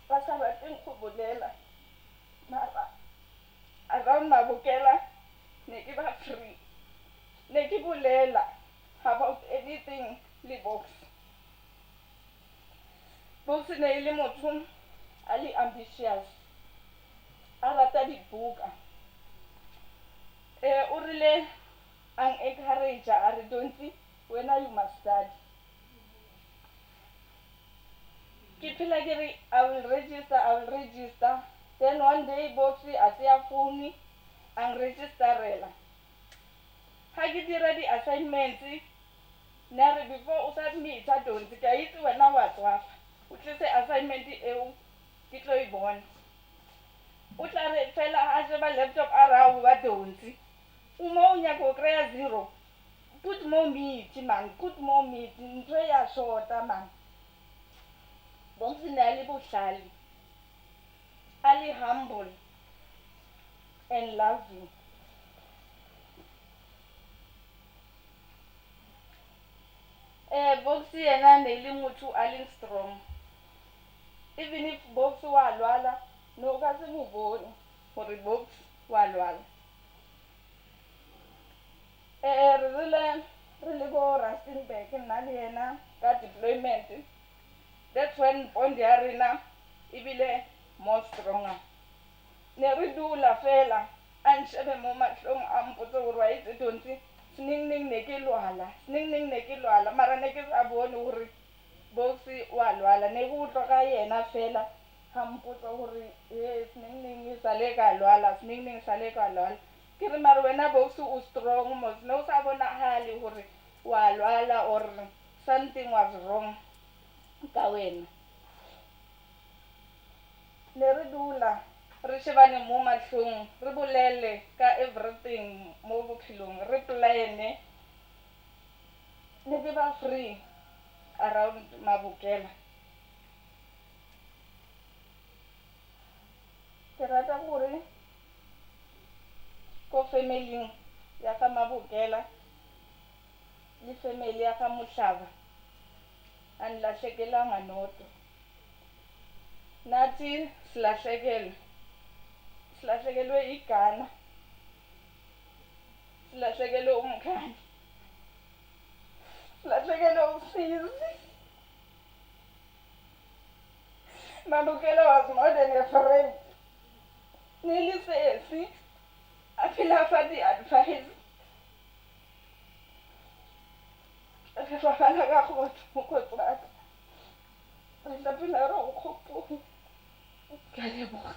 ba sa batleng go bolela mara around Mabokela ne ke ba free. Ne ke bolela about anything le Box. Box ne e le motho a le ambitious, a rata dibuka. O rile a encourage a re Tontsi wena you must study. Ke phela ke re I will register, I will register. Then one day Box a tseya phone a nregisterela. Ha ke dira di-assignments ne a re before o submit-a Tontsi ke a itse wena wa tswafa, o tlise assignment eo ke tlo e bona. O tla re fela a sheba laptop a re aowa Tontsi o mo o nyaka go kry-a zero, put more meat man, put more meat, ntho e ya short-a man. Box ne a le bohlale, a le humble and loving. Box yena ne e le motho a leng strong. Even if Box wa lwala, ne o ka se mo bone gore Box wa lwala. Re rile re le ko Rustenburg nna le yena ka deployment. That's when bond ya rena ebile more stronger. Ne re dula fela a nshebe mo mahlong a mpotse gore wa itse Tontsi senengneng ne ke lwala, senengneng ne ke lwala mara ne ke sa bone gore Box wa lwala. Ne ke utlwa ka yena fela ha mpotsa gore he senengneng e sale ka lwala, senengneng sale ka lwala. Ke re mara wena Box o strong mos, ne o sa bonagale gore wa lwala or something was wrong ka wena. Ne re dula re shebane mo mahlong, re bolele ka everything mo bophelong, re plan-e. Ne ke ba free around Mabokela. Ke rata gore ko family ya ga Mabokela le family ya ga Mohlaba a nlahlekelanga noto. Nathi silahlekelwe. Silahlekelwe igama. Silahlekelwe umkhaya. Silahlekelwe usizi. Mabokela was more than a friend. Ne le sesi a phela a fa di-advice. Re robala ka kgotso mokgotsi wa ka. Re tla phela re go gopola. Ke a leboga.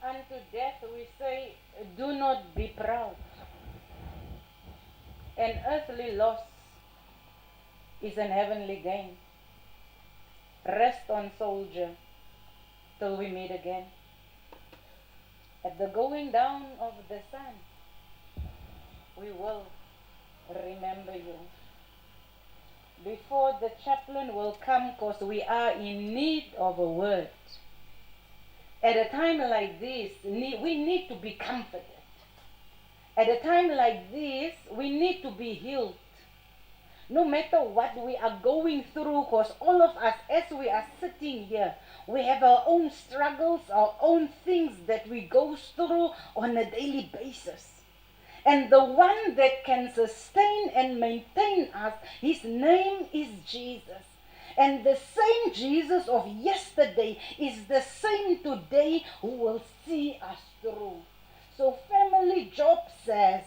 Unto death we say, do not be proud. An earthly loss is an heavenly gain. Rest on, soldier, till we meet again. At the going down of the sun, we will remember you. Before the chaplain will come, because we are in need of a word. At a time like this, we need to be comforted. At a time like this, we need to be healed. No matter what we are going through, because all of us, as we are sitting here, we have our own struggles, our own things that we go through on a daily basis. And the one that can sustain and maintain us, his name is Jesus. And the same Jesus of yesterday is the same today who will see us through. So family, Job says,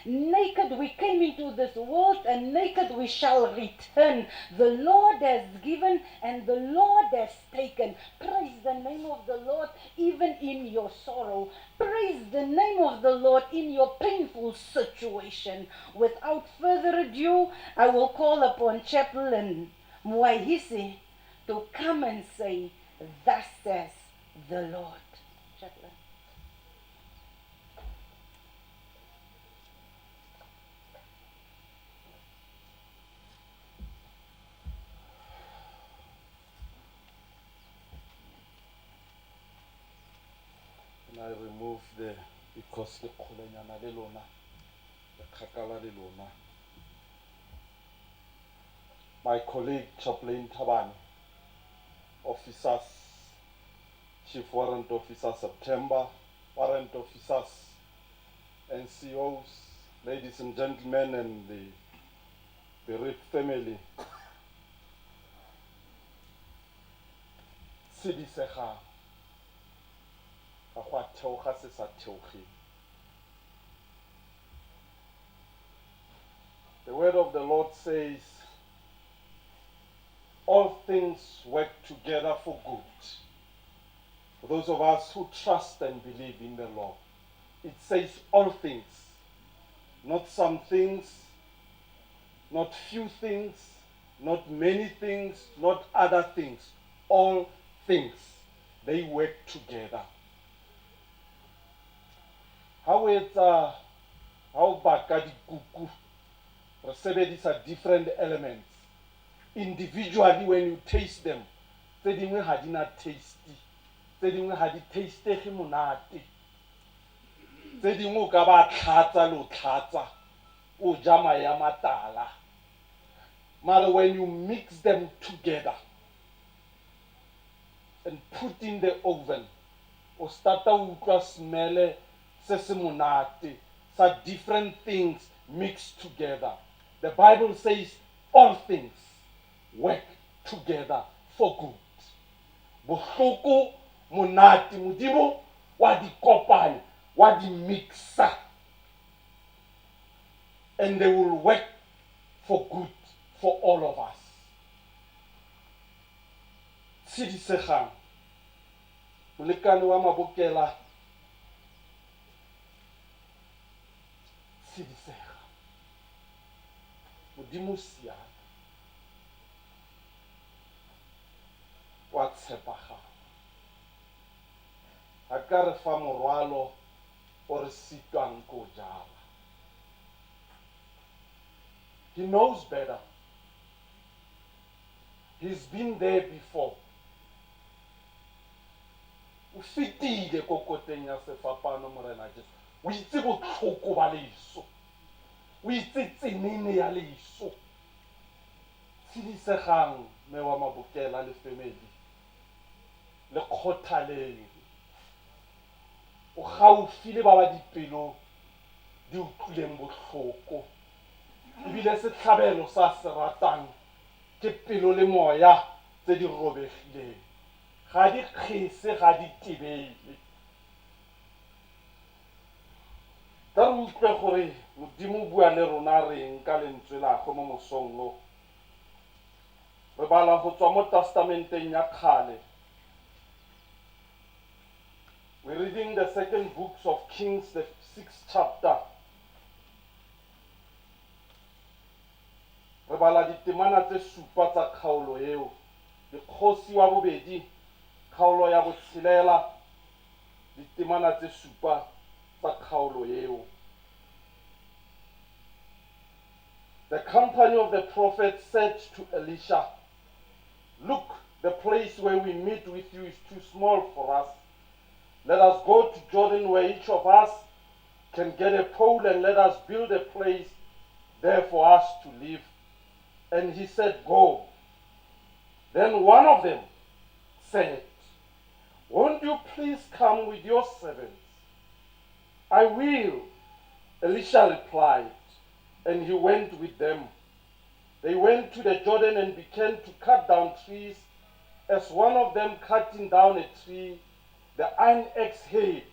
naked we came into this world and naked we shall return. The Lord has given and the Lord has taken. Praise the name of the Lord even in your sorrow. Praise the name of the Lord in your painful situation. Without further ado, I will call upon Chaplain Mwahisi to come and say, thus says the Lord. Chaplain. Can I remove the, because le kgolenyana le lona, le kgakala le lona. My colleague Chaplain Thabane, officers, Chief Warrant Officer September, warrant officers, NCOs, ladies and gentlemen, and the bereaved family. Tshedisegang, ga go a theoga se sa theogeng. The word of the Lord says, all things work together for good. For those of us who trust and believe in the Lord, it says all things, not some things, not few things, not many things, not other things. All things, they work together. Ha o etsa, ha o baka dikuku, re sebedisa different elements. Individually, when you taste them, tse dingwe ha di na taste, tse dingwe ha di tastege monate, tse dingwe o ka ba tlhatsa le o tlhatsa, o ja mae a matala. Mara when you mix them together and put in the oven, o starta o utlwa smell se se monate sa different things mixed together. The Bible says all things work together for good. Bohloko, monate, Modimo wa di kopanya, wa di mixa, and they will work for good for all of us. Tshedisegang, molekane wa Mabokela, tshedisega. Modimo o siame, wa tshepagala. A ka re fa morwalo o re sitwang ko o jara. He knows better. He's been there before. O fetile ko koteng ya sefapano, Morena Jesu. O itse bohloko ba leso. O itse tsenene ya leso. Tshedisegang, Mme wa Mabokela le family. Le kgothaleng. O gaufi le ba ba dipelo di utlwileng bohloko. Ebile sehlabelo sa se ratang ke pelo le moya tse di robegileng. Ga di kgese, ga di tebele. Tla re utlwe gore Modimo o bua le rona reng ka Lentswe la Gwe mo mosong o. Re bala go tswa mo Tastamenteng ya Kgale. We're reading the second books of Kings, the sixth chapter. Re bala ditemana tse supa tsa kgaolo eo. Dikgosi wa bobedi, kgaolo ya botshelela, ditemana tse supa tsa kgaolo eo. The company of the prophets said to Elisha, Look, the place where we meet with you is too small for us. Let us go to Jordan where each of us can get a pole and let us build a place there for us to live. And he said, Go. Then one of them said, Won't you please come with your servants? I will, Elisha replied, and he went with them. They went to the Jordan and began to cut down trees. As one of them cutting down a tree, the iron axe head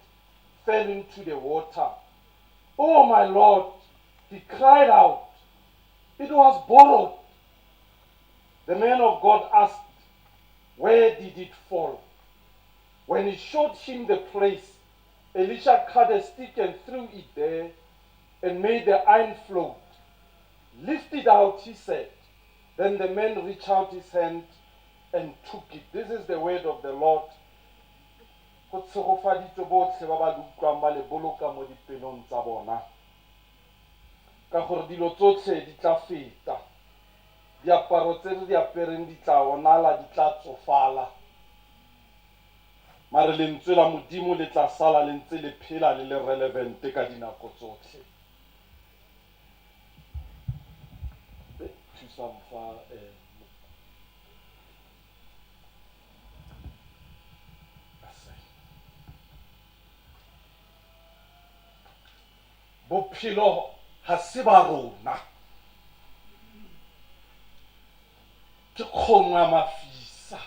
fell into the water. Oh, my Lord, he cried out. It was borrowed. The man of God asked, Where did it fall? When he showed him the place, Elisha cut a stick and threw it there and made the iron float. Lift it out, he said. Then the man reached out his hand and took it. This is the word of the Lord. Go tshegofaditswe botlhe ba ba le utlwang ba le boloka mo dipelong tsa bona. Ka gore dilo tsotlhe di tla feta. Diaparo tse re di apereng di tla onala, di tla tsofala. Mare lentswe la Modimo le tla sala le ntse le phela le le relevant ka dinako tsotlhe. Thusang fa eh, Bophelo ga se ba rona. Ke kgomo ya mafisa.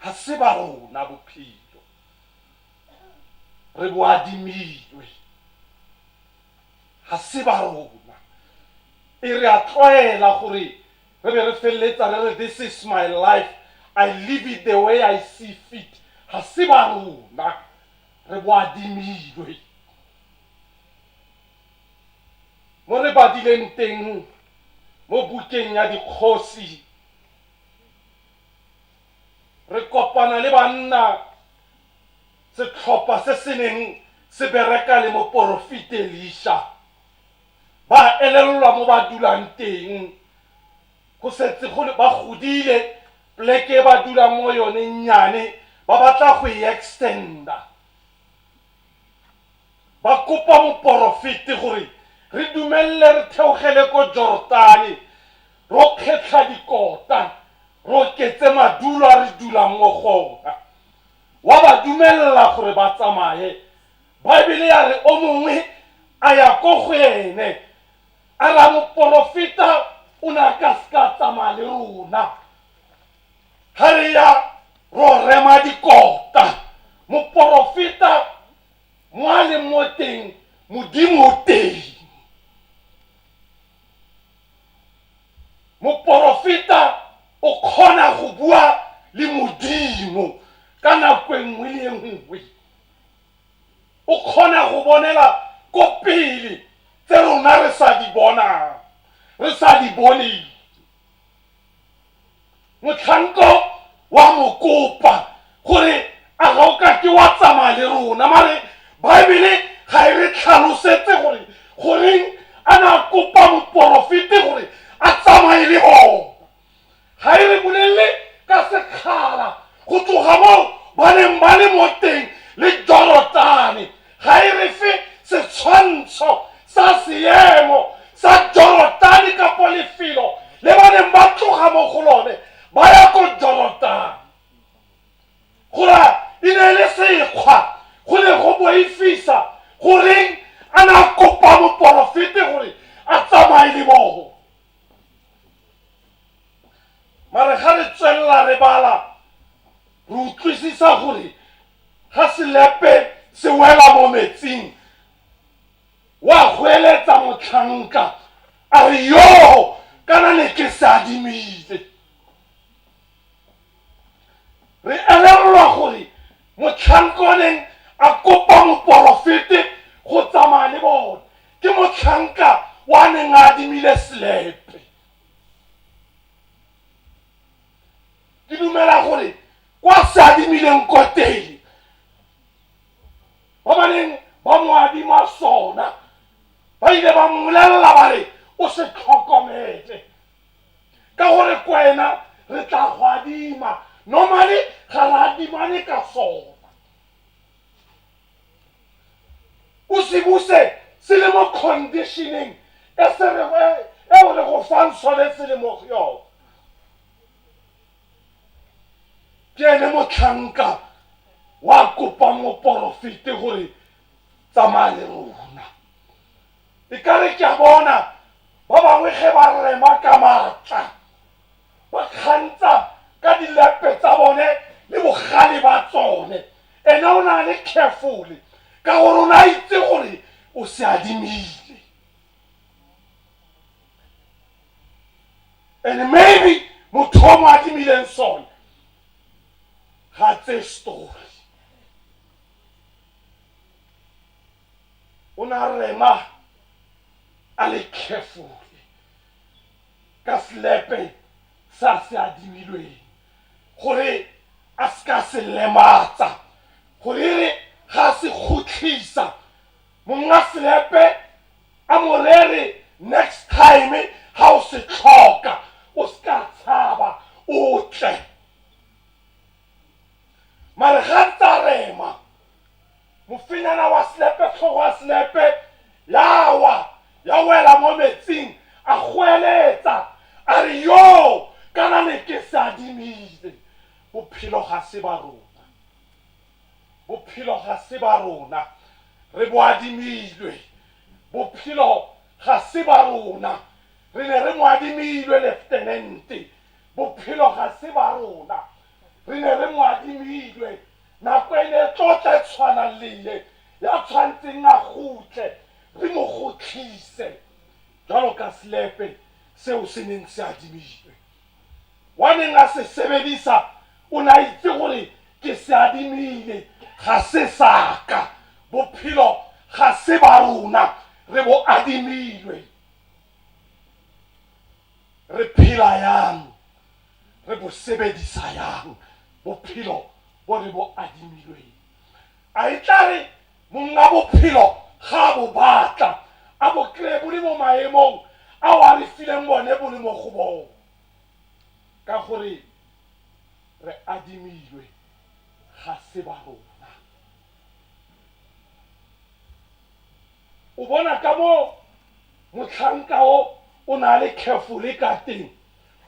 Ga se ba rona bophelo. Re bo adimilwe. Ga se ba rona. E re a tlwaela gore re be re feleletsa re re this is my life, I live it the way I see fit. Ga se ba rona. Re bo adimilwe. Mo re badileng teng mo bukeng ya Dikgosi, re kopana le banna, setlhopha se se neng se bereka le moporofeti Elisha. Ba elellwa mo ba dulang teng, go setse go le ba godile, pleke e ba dulang mo yone nnyane, ba batla go e extenda. Ba kopa moporofeti gore re dumelele re theogele ko Jorotane, ro kgetlha dikota, re oketse madulo a re dulang mo go ona. Wa ba dumelela gore ba tsamaye. Baebele ya re o mongwe a ya ko go ene, a ra moporofeta o ne a ka se ka tsamaya le rona. Ga re ya ro rema dikota, moporofeta mo a leng mo teng, Modimo o teng. Moporofeta o kgona go bua le Modimo ka nako e nngwe le e nngwe. O kgona go bonela ko pele tse rona re sa di bonang, re sa di boneng. Motlhanko wa mo kopa gore a ga o ka ke wa tsamaya le rona, mare Baebele ga e re tlhalosetse gore goreng a ne a kopa moporofeti gore a tsamaye le bona. Ga e re bolelele ka sekgala go tloga moo. neng ba tloga mo go lone ba ya ko Jorodane. Go ra e ne e le sekgwa, go ne go boifisa. Goreng a ne a kopa moporofete gore a tsamaye le bogo? Mare ga re tswelela re bala, re utlwisisa gore ga selepe se wela mo metsing, wa goeletsa motlhanka a re, Yoo, kana ne ke se adimile. Re elellwa gore motlhanka o neng a kopa moporofete go tsamaya le bone ke motlhanka wa neng a adimile selepe. Ke dumela gore kwa se adimileng ko teng, ba ba neng ba mo adima sona ba ile ba mmolelela ba re, O se tlhokomele, ka gore kwena re tla go adima. Normally ga re adimane ka sona. O se buse se le mo conditioning e se re eo re go fang sone se le mo go yone. Ke ene motlhanka wa kopang moporofete gore tsamaya le rona. E ka re ke a bona ba bangwe ge ba rema ka maatla, ba kgantsa ka dilepe tsa bone le bogale ba tsone. Ene o na le careful ka gore o ne a itse gore o se adimile. And maybe motho o mo adimileng sone ga tse story. O ne a rema a le careful ka selepe sa se adimilweng gore a se ka se lematsa, gore e re ga a se kgotlhisa monga selepe a mo rere next time ga o se tlhoka o se ka tshaba o tle. Mare ga ntse a rema, mofenyana wa selepe, tlhogo ya selepe ya wa, ya wela mo metsing, a goeletsa a re, Yoo, kana ne ke se adimile. Bophelo ga se ba rona. Bophelo ga se ba rona. Re bo adimilwe. Bophelo ga se ba rona. Re ne re mo adimilwe, leftenente. Bophelo ga se ba rona. Re ne re mo adimilwe. Nako e ne e tlo tla e tshwanang le ye ya tshwantseng a kgutle, re mo kgutlise jwalo ka selepe seo se neng se adimilwe. Wa neng a se sebedisa o ne a itse gore ke se adimile, ga se sa ka. Bophelo ga se ba rona, re bo adimilwe. Re phela yang? Re bo sebedisa yang bophelo bo re bo adimilweng? A e tla re monga bophelo ga a bo batla, a bo kry-e bo le mo maemong ao a re fileng bone bo le mo go bone? Ka gore re adimilwe, ga se ba rona. O bona ka mo motlhanka o o na le careful ka teng,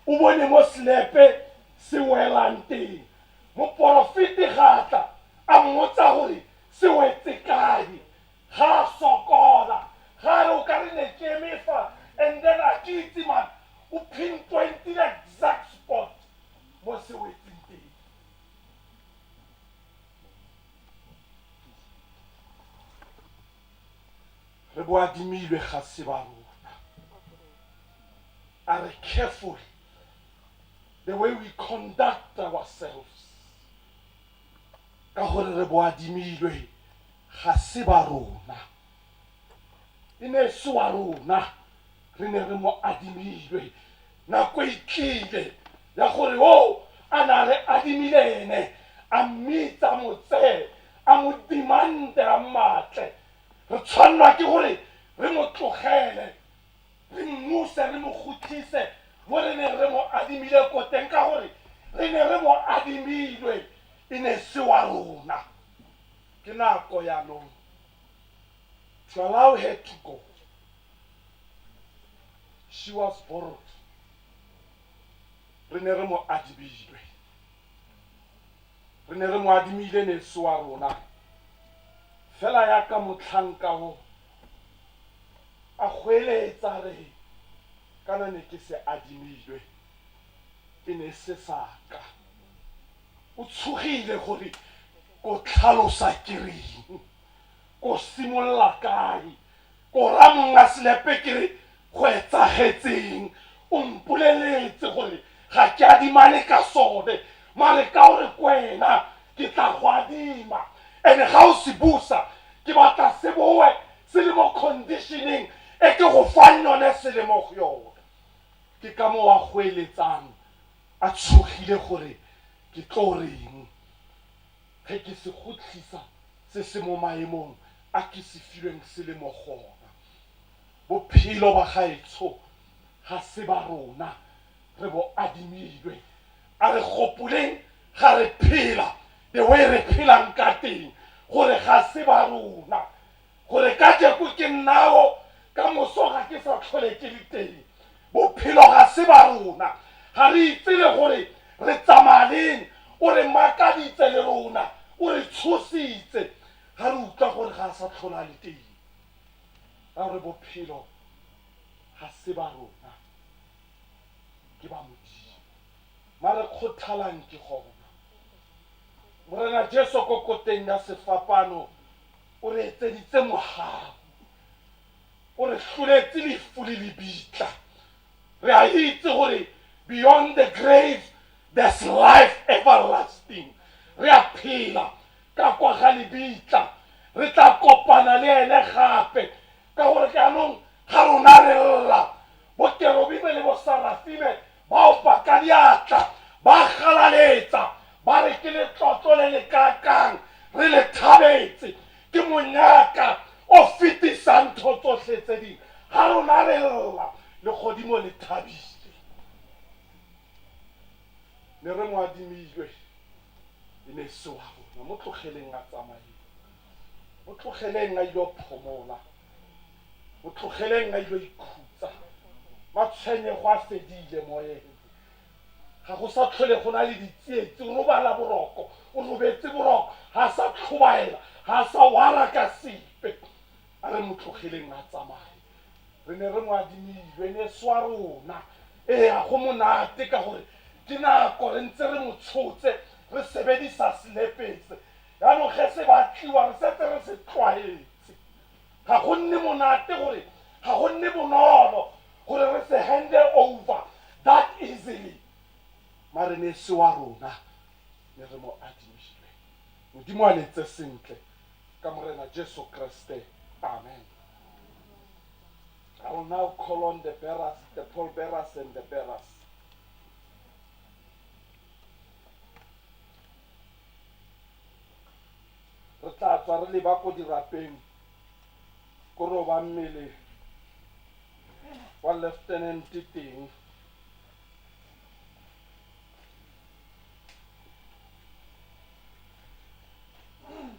o bone mo selepe se welang teng. Moporofeti ga a tla a mmotsa gore se wetse kae, ga a sokola, ga a re o ka re ne ke eme fa and then a ke itse man, o pinpointile exact spot mo se wetseng teng. Re bo adimilwe ga se ba rona. A re careful the way we conduct ourselves ka gore re bo adimilwe ga se ba rona. E ne e se wa rona, re ne re mo adimilwe. Nako e tlile ya gore o a na re adimile ene a mmitsa mo tseye a mo demande a mmatle. Re tshwannwa ke gore re mo tlogele, re mmuse, re mo kgutlise mo re neng re mo adimile ko teng, ka gore re ne re mo adimilwe, e ne se wa rona. Ke nako yaanong to allow her to go. She was borrowed. Re ne re mo adimilwe. Re ne re mo adimile neso wa rona. Fela ya ka mohlanka wo a goeletsa re, Kana ne ke se adimilwe, e ne e se sa ka. O tshogile gore ko tlhalosa ke reng, ko simolola kae, ko ra monga selepe ke re go etsagetseng. O mpoleletse gore ga ke adimane ka sone, mare ka gore kwena ke tla go adima, ene ga o se busa ke batla se boe se le mo conditioning e ke go fang yone se le mo go yone. Ke ka moo a goeletsang a tshogile gore ke tlo reng ge ke se gotlhisa se se mo maemong a ke se filweng se le mo gona. Bophelo bagaetsho ga se ba rona, re bo adimilwe. A re gopoleng ga re phela the way re phelang ka teng gore ga se ba rona, gore kajeko ke nnao, ka moso ga ke sa tlhole ke le teng. Bophelo ga se ba rona, ga re itse le gore re tsamaya leng. O re makaditse le rona, o re tshositse ga re utlwa gore ga a sa tlhola a le teng. Ka gore bophelo ga se ba rona, ke ba Modimo. Mare kgothalang ke gona. Morena Jesu ko koteng ya sefapano o re etseditse mogau. O re hloletse lefu le lebitla. Re a itse gore beyond the grave there's life everlasting. Re a phela ka kwa ga lebitla. Re tla kopana le ene gape. Ka gore jaanong ga rona re lla, bo Kerubime le bo Sarafime ba opa ka diatla, ba galaletsa, ba re ke letlotlo le le kaakang re le thabetse, ke monyaka o fetisang ntho tsohle tse ding. Ga rona re lla, legodimo le thabile. Ne re mo adimilwe, e ne e se wa rona. Mo tlogeleng a tsamaye. Mo tlogeleng a ile phomola. Mo tlogeleng a ile ikhutsa. Matshwenyego a fedile moyeng. Ga go sa tlhole go na le ditsietsi. O robala boroko, o robetse boroko, ga a sa tlhobaela, ga a sa wara ka sepe. A re mo tlogeleng a tsamaye. Re ne re mo adimilwe, ne se wa rona. Ee, ga go monate ka gore ke nako re ntse re mo tshotse, re sebedisa selepese. Jaanong ge se batliwa re setse re se tlwaetse. Ga go nne monate gore, ga go nne bonolo gore re se hande over that easily. Mare ne se wa rona, ne re mo adimilwe. Modimo a le etse sentle ka Morena Jesu Kriste. Amen. I will now call on the bearers, the pall bearers and the bearers. Re tla tswa re leba ko dirapeng ko roba mmele wa Lieutenant teng.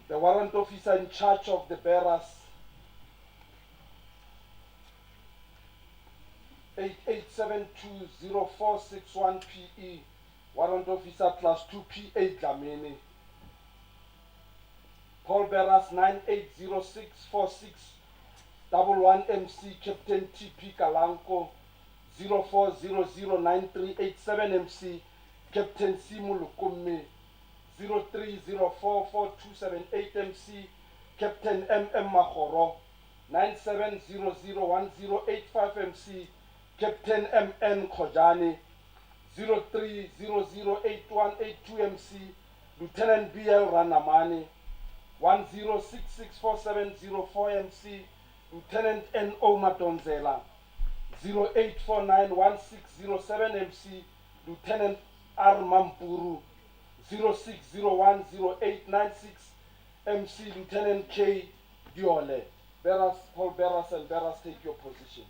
The warrant officer in charge of the bearers 88720461 PE Warrant Officer Class 2 PA Dlamini, Pall Bearers 98064611 MC Captain TP Kalanko 04009387 MC Captain C Molokomme 03044278 MC Captain MM Magoro 97001085 MC Captain MN Khojane 03008182 MC Lieutenant BL Ranamane 10664704 MC Lieutenant NO Madonzela 08491607 MC Lieutenant R Mampuru 06010896 MC Lieutenant K Diole. Bearers, pall bearers and bearers, take your position.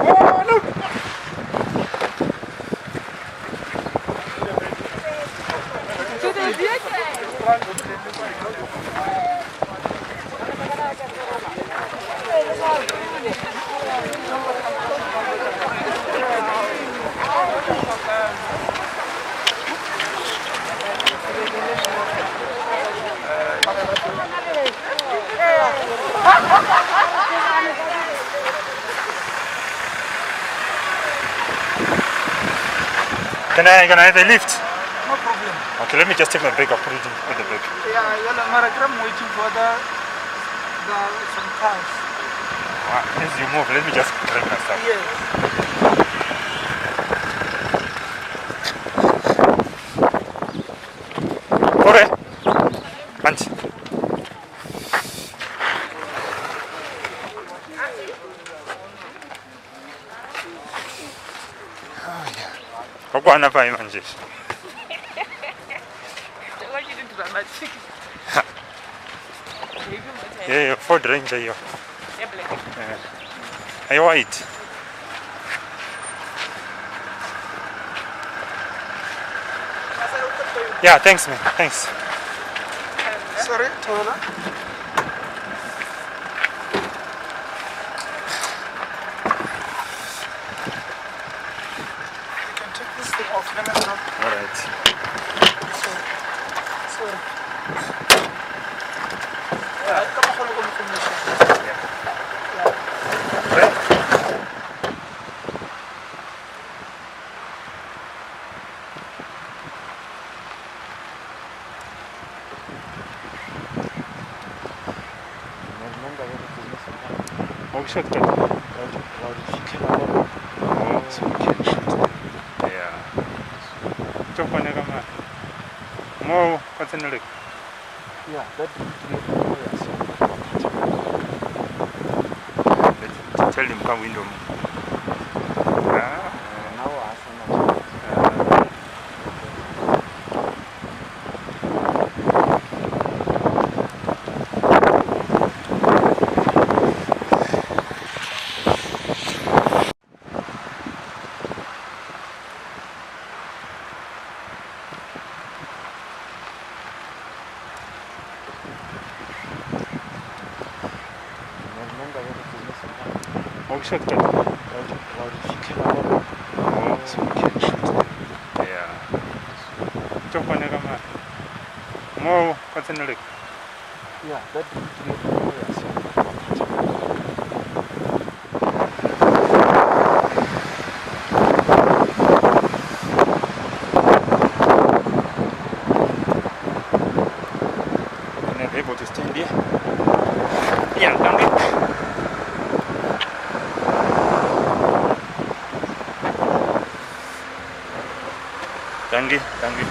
Oh, look. Can I can I have a lift? No problem. Okay, let me just take my bag. I'll put it in at the back. Yeah, well, I'm waiting for the, the some cars. Ah, As you move, let me just grab my stuff. Yes. Okay. Auntie. Kokwana pai manje. Yeah, yeah, Ford Ranger hiyo. Yeah. Ayo white. Yeah, thanks man. Thanks. Sorry, Tola. You can take this thing off. Let me drop. All right. Sorry. Sorry. Yeah, come on, come on, come on. Oh, shortcut. Oh. Yeah. Chokwane kama. Mo kwa tseneleko. Yeah, that Let's tell him come window. Ah. Now Oh, shortcut. Oh. Yeah. Chokwane kama. Mo kwa tseneleko. Yeah, that Can I be able to stand here? Yeah, dankie. Dankie, dankie.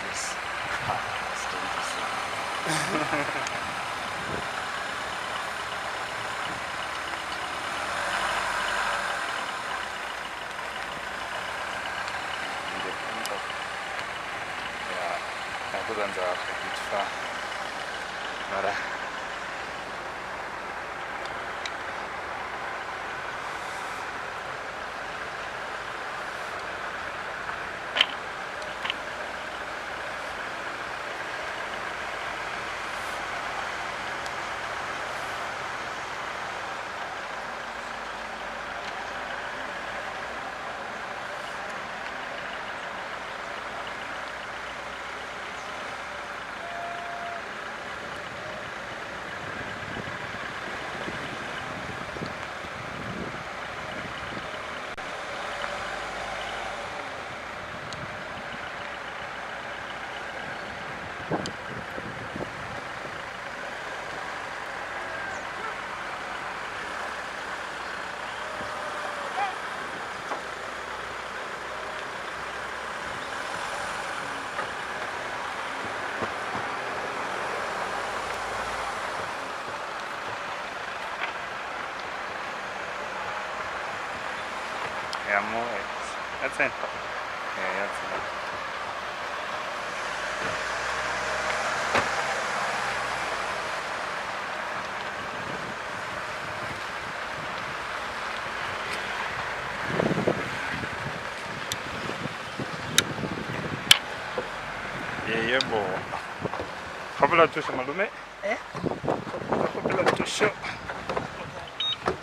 Yes. Yeah, nakuzanza a bit far. Mara. Ya mo ya tsena. Ya tsena. Yebo. Kgopela thušo malome. Eh? Kgopela thušo.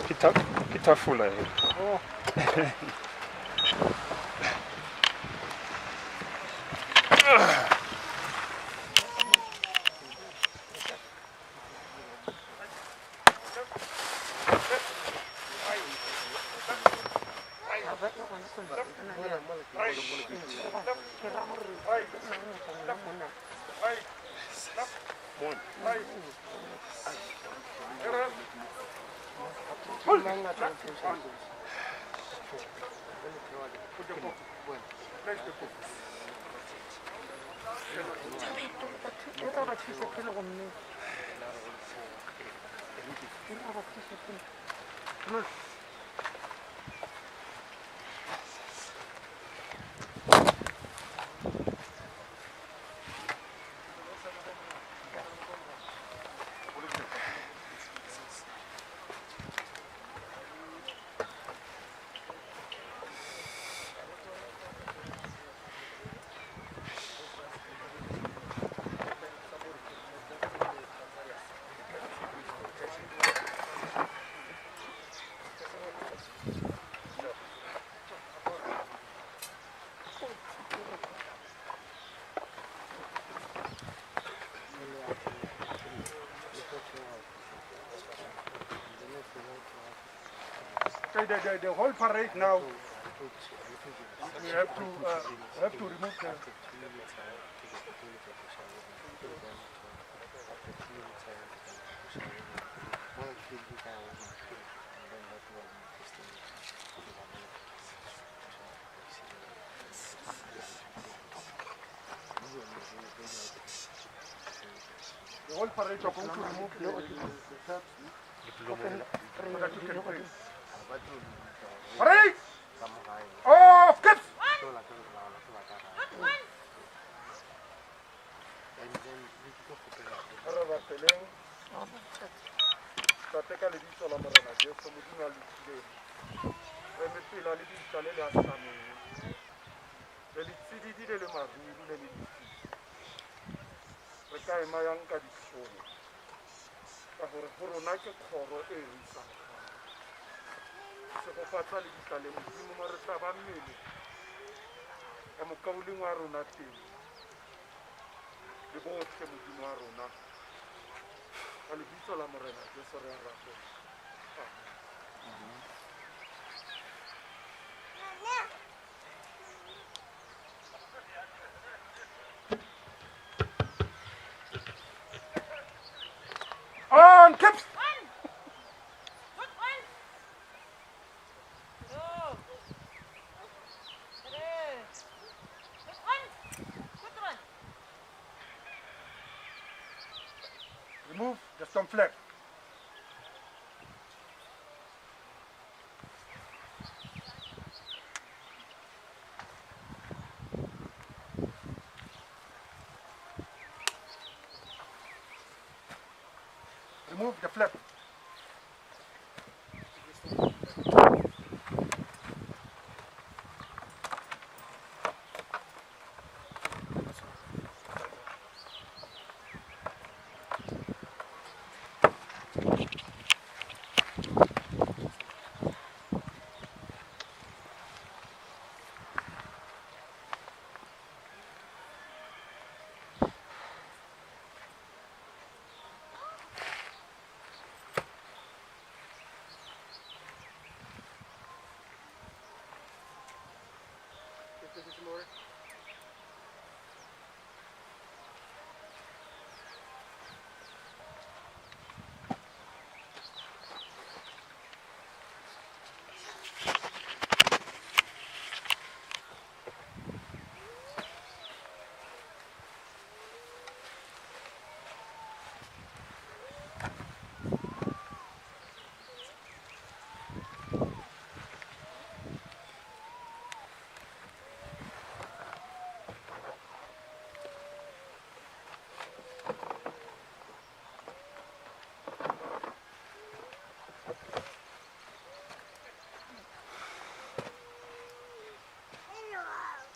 Ke thafola e. Oh. The whole parade now, we have to remove the... The whole parade are going to remove the caps so that you can pray. Parade! Off! Caps! Tate ka lebitso la Morena Jesu Modimo a lokileng. Re mepela le ditla le le asameng. Le le tsididi le le maruru le le lefifi. Re ka ema yang ka ditlhong. Ka gore go rona ke kgoro e re isang gae. Segofatsa le ditla le Modimo mo re tla ba mmele ya mokaulengwe wa rona teng. Le botlhe Modimo wa rona. Ka lebitso la Morena Jesu re a rapela. Amen. On caps! Remove the storm flag. Remove the flag.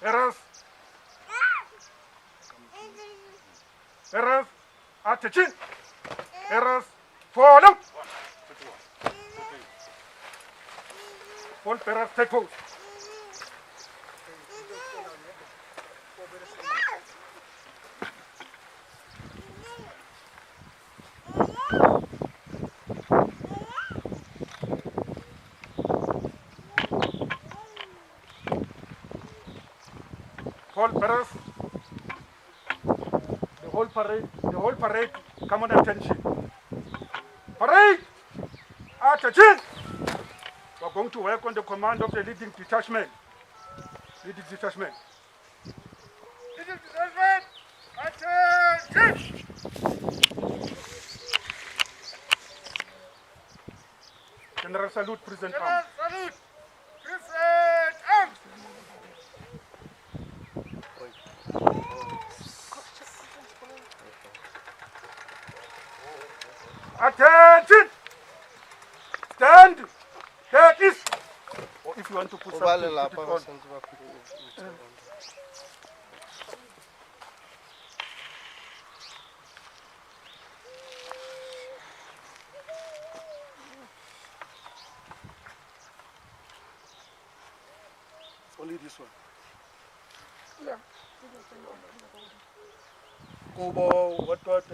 Bearers. Bearers. Attention. Bearers. Follow. All bearers take post. Paul Perez, the whole parade, the whole parade, come on attention. Parade! Attention! We are going to work on the command of the leading detachment. Leading detachment. Leading detachment! Attention! General salute, present General arms. salute. Present arms. Attention! Stand! There is! Or if you want to put Go ba something, lelapa put it ba on. santse ba phuthe- It's only this one. Yeah. Kobo, what, what?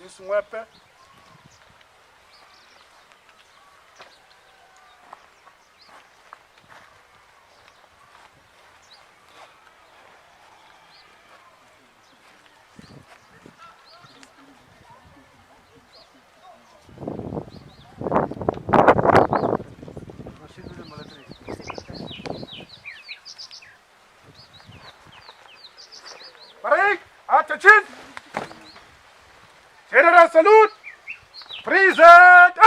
Miss Mwepe. Proceed with the military. Parade! Attention! General salute! Present!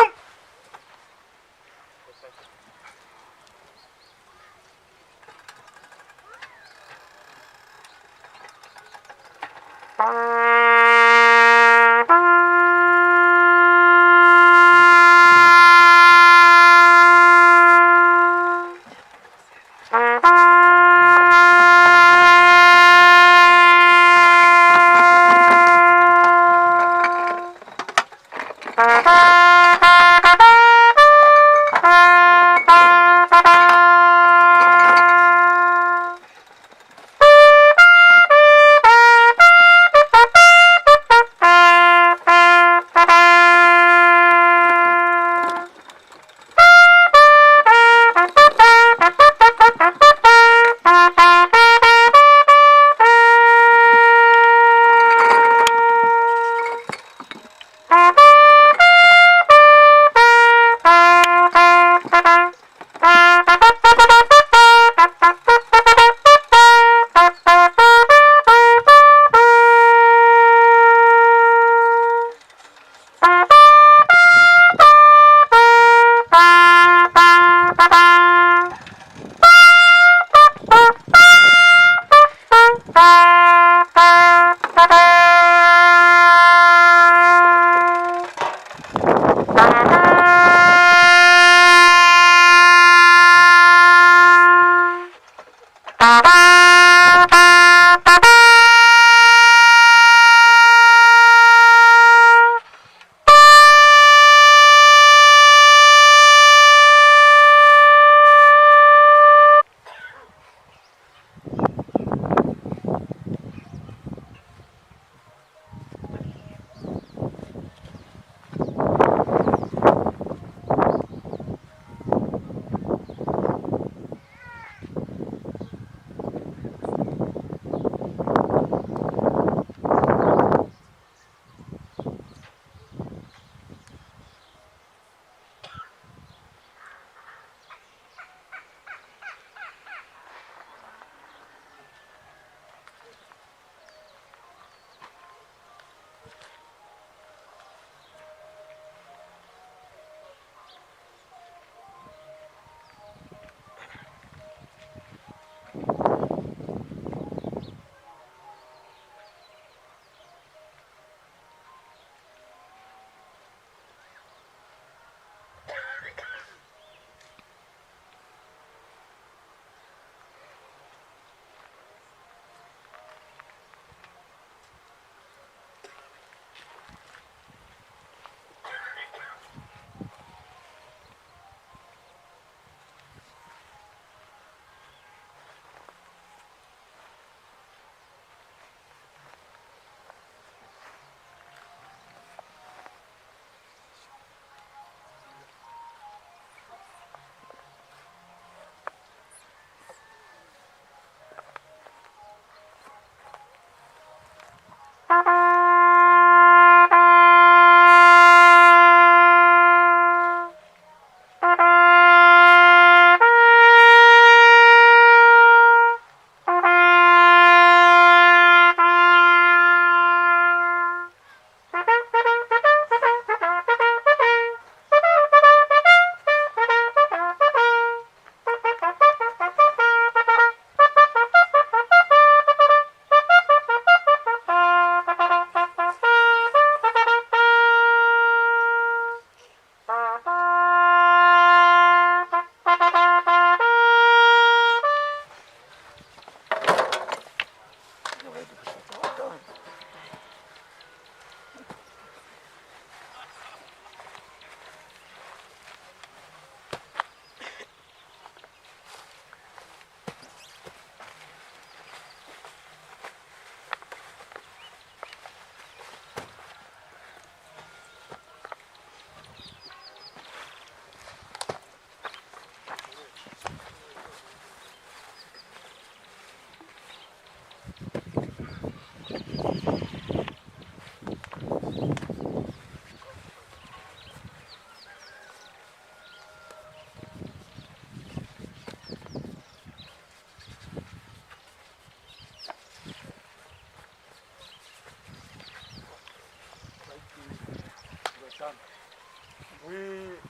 We,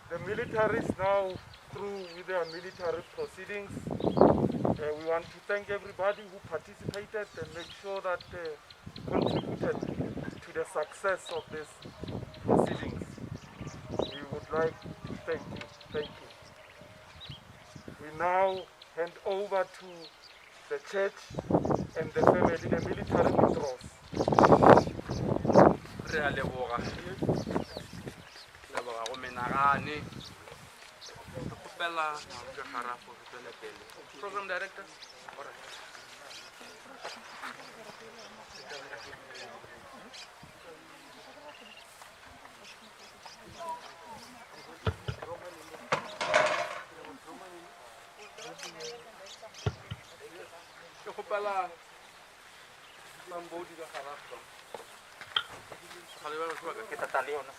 the military is now through with their military proceedings. Uh, we want to thank everybody who participated and make sure that they contributed to the success of these proceedings. We would like to thank you. Thank you. We now hand over to the church and the family, the military withdraws. Re a leboga leboga go menagane re kgopela maruja garafo re tswele pele program director. Alright. Ke kgopela mambodi ka garafo. Ke tata le yona.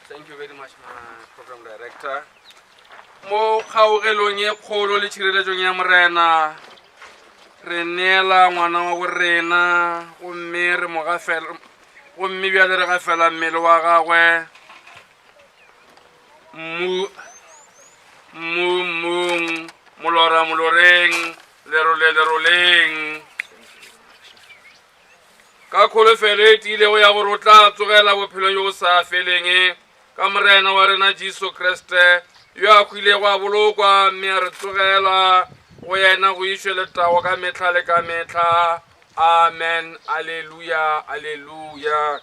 Thank you very much, my program director. Mo kgaogelong ye kgolo le tšhireletšong ya Morena, re neela ngwana wa borena gomme re mo gafela gomme bjale re gafela mmele wa gagwe mmu mmu mmung molora moloreng lerole leroleng ka kholofelo e tiilego ya gore o tla tsogela bophelong jo bo sa feleng ka Morena wa rena Jesu Kriste yo a hwilego a bolokwa mme a re tsogela go yena go išwe letago ka mehla le ka mehla. Amen. Aleluya, aleluya.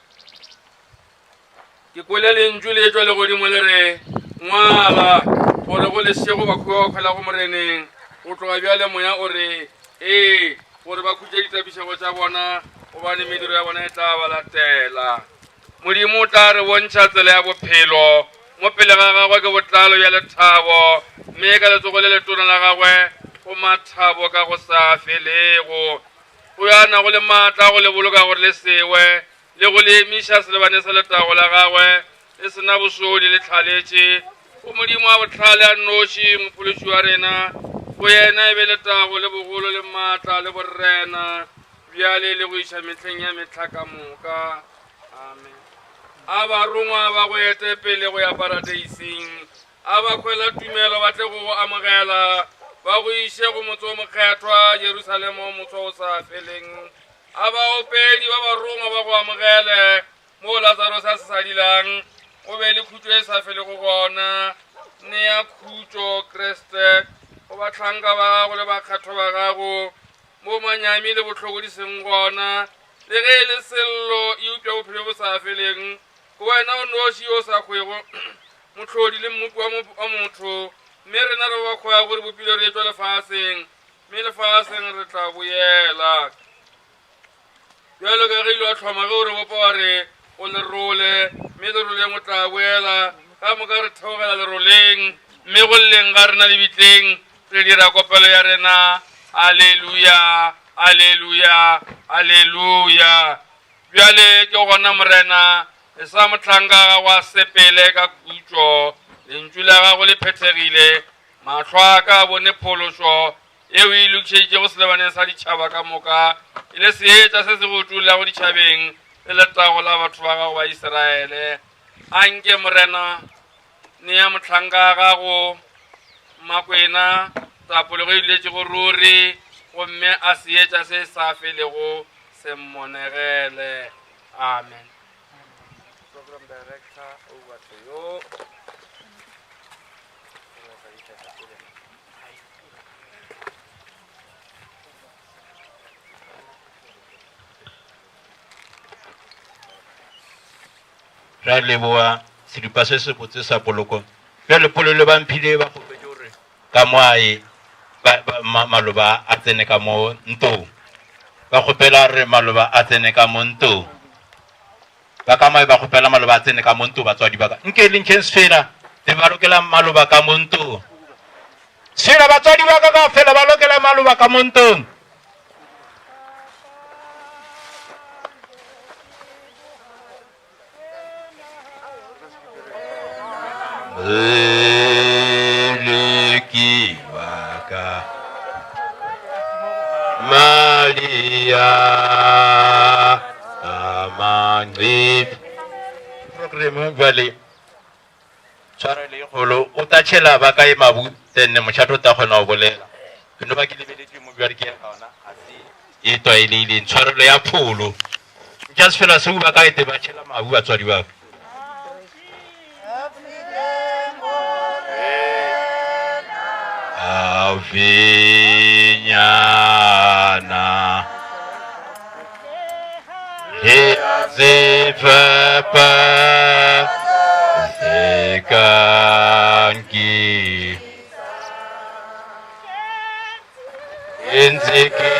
Ke kwele lentšu le etšwa legodimo le re, Ngwala gore go lešego ba khuwa ba khwelago Moreneng. Go tloga bjale moya o re, Ee, gore ba khutše ditapišego tša bona, gobane mediro ya bona e tla ba latela. Modimo o tla re bontšha tsela ya bophelo. Mo pele ga gagwe ke botlalo bja lethabo, mme ka letsogo le letona la gagwe go mathabo ka go sa felego. O yo a nago le maatla a go le boloka gore le sewe, le go le emiša selebane sa letago la gagwe le se na bosodi le hlaletše go Modimo wa bohlale a nnoši, Mophološi wa rena. Go yena e be letago le bogolo le maatla le borena bjale le go iša mehleng ya mehla ka moka. Amen. A barongwa ba go ete pele go ya paradeising, a ba khwela tumelo ba tle go go amogela, ba go iše go motse o mokgethwa, Jerusalema o motse o sa feleng. A baopedi ba barongwa ba go amogele moo Lazarose a se sa dilang, o be le khutšo e sa felego gona. Nea khutšo, Kriste, go bahlanka ba gago le bakgethwa ba gago, moo manyami le bohloko di seng gona, le ge e le sello, eupša bophelo bo sa feleng. Ke wena o noši yo o sa hwego. Mohlodi le Mmopi wa, wa motho, mme rena re ba kgwago re bopilwe re etšwa lefaseng, mme lefaseng re tla boela. Bjalo ka ge ile wa hloma ge o re bopa wa re o lerole, mme leroleng o tla boela. Ka moka re theogela leroleng, mme go lleng ga rena lebitleng re dira kopelo ya rena, Aleluya, aleluya, aleluya. Bjale ke gona, Morena, e sa mohlanka gago a sepele ka khutšo, lentšu la gago le phethegile, mahlo a ka a bone phološo yeo e lokišeditšego selebaneng sa ditšhaba ka moka, e le seetša se se go utollago ditšhabeng le letago la batho ba gago ba Isiraele. Anke Morena nea mohlanka wa gago Mmakwena tapologo e duletšego ruri, gomme a seetša se sa felego se mmonegele. Amen. Program Director, over to you. Ra leboa seripa se sebotse sa poloko. Bjale polelo ba mphile ba kgopetše gore ka mo a ye maloba a tsene ka mo ntong. Ba kgopela re maloba a tsene ka mo ntong. Ba ka moe ba kgopela maloba a tsene ka mo ntong batswadi ba ka. Nke le ntšheng sefela be ba lokela maloba ka mo ntong. Sefela batswadi ba ka kaofela ba lokela maloba ka mo ntong. Moleki wa ka Maria Amangqip Program jwale tshwarelo e kgolo o ta tšhela ba kae mabu then mošate o ta kgona go bolela ke no ba ke lebeletše mo bjale ke ya gona ga se e tlwaelegileng tshwarelo ya pholo nka se fela seo ba ka ete ba tšhela mabu batswadi ba ka. Haufinyana le sefepa se kanki ntse ke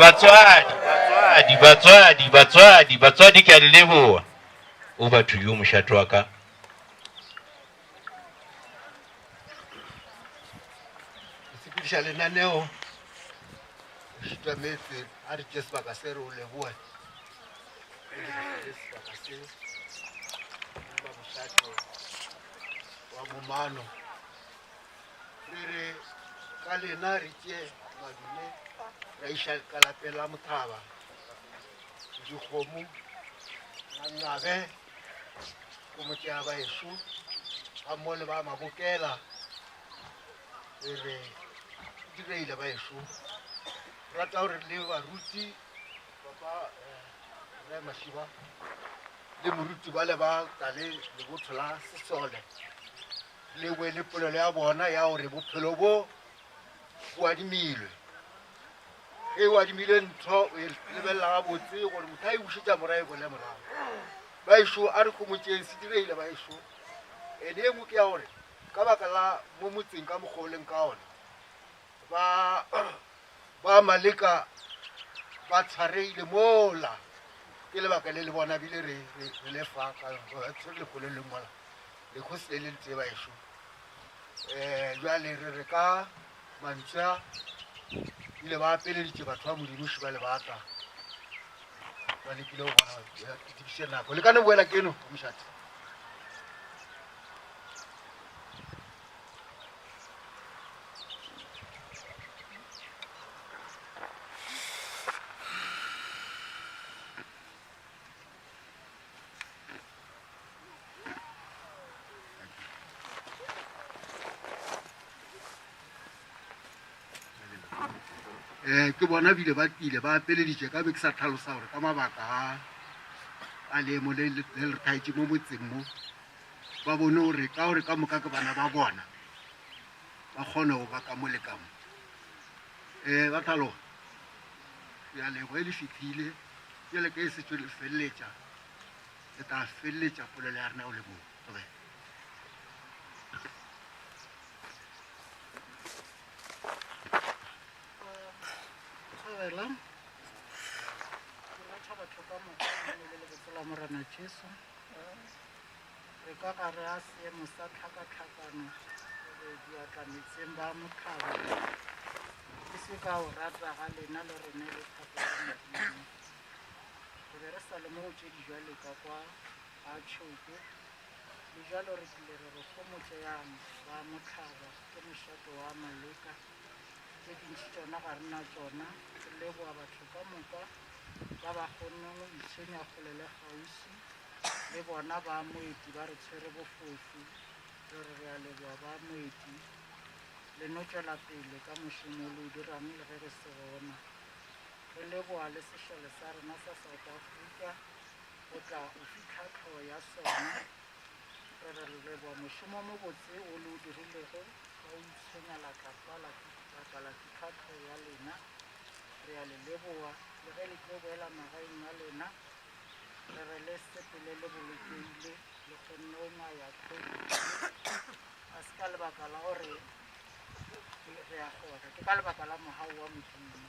Batswadi. Batswadi, batswadi, batswadi, batswadi ke a le leboa. Over to you mošate wa ka. Sepediša lenaneo šitwa meetse a re tše sebaka se re o leboe sebaka se ba mošate wa momano re re ka lena re tše madume ra iša ka lapeng la mothaba dikgomo mangabe komotšea baešo ga mmogo le ba mabokela re re direile baešo rata gore le baruti papa eh, re mašiba le moruti ba le ba tla le lebotho la sesole le we le polelo ya bona ya gore bophelo bo bo adimilwe ge o adimile ntho o e lebelela gabotse gore motho a e bušetša morago e bole morago baešo a re kgomotšeng se direile baešo ene e nngwe ke ya gore ka baka la mo motseng ka mokgwa o leng ka ona ba ba maleka ba tshwareile mola ke lebaka le le bona bile re re le fa ka tshwere lekgolo le mola lekgosi le le ntse baešo um jale re re ka mantswe a ile ba apeleditše batho ba modimo šiba le batla ba lekile go bona ke nako le ka no boela keno mošate um ke bona bile ba tlile ba apeleditše ka be ke sa tlhalosa gore ka mabaka a a leemo le le re thaetše mo motseng mo ba bone gore ka gore ka moka ke bana ba bona ba kgone go ba ka mo le ka mo um ba tlhaloga ya lego e le fitlhile bjale ke e setšo le feleletša le tla feleletša polelo ya rena o le moo tlogela Thobela. Ke lotšha batho ka moka le le lebotse la Morena Jesu. Re ka gare a seemo sa tlhakatlhakano gore diatla metseng ba motlhaba e se ka o rata ga lena le rene le thato ya Modimo. Re be re sa le mo go tše dijwale ka kwa ga Tšhoko le jalo re tlile re re gomotšeyang ba motlhaba ke mošato wa Maleka. Tše dintši tšona ga re na tšona. Re leboga batho ka moka ba ba kgonneng go itshwenya kgole le kgauswi le bona ba moeti ba re tshwere bofofu. Re re re a leboga ba moeti le no tšwela pele ka mošomo o le o dirang le ge re se gona. Re leboga le sešole sa rena sa South Africa go tla o fihla tlhogo ya sona. Re re re leboga mošomo o mobotse o le o dirilego wa o itshwenya la tla kwa la tla la fihla tlhogo ya lena. Re a le leboga le ge le tlo boela magaeng a lena. Re re le sepele le bolokehile le kgonne go ngwaya COVID ga se ka lebaka la gore re a kgona, ke ka lebaka la mogau wa Modimo.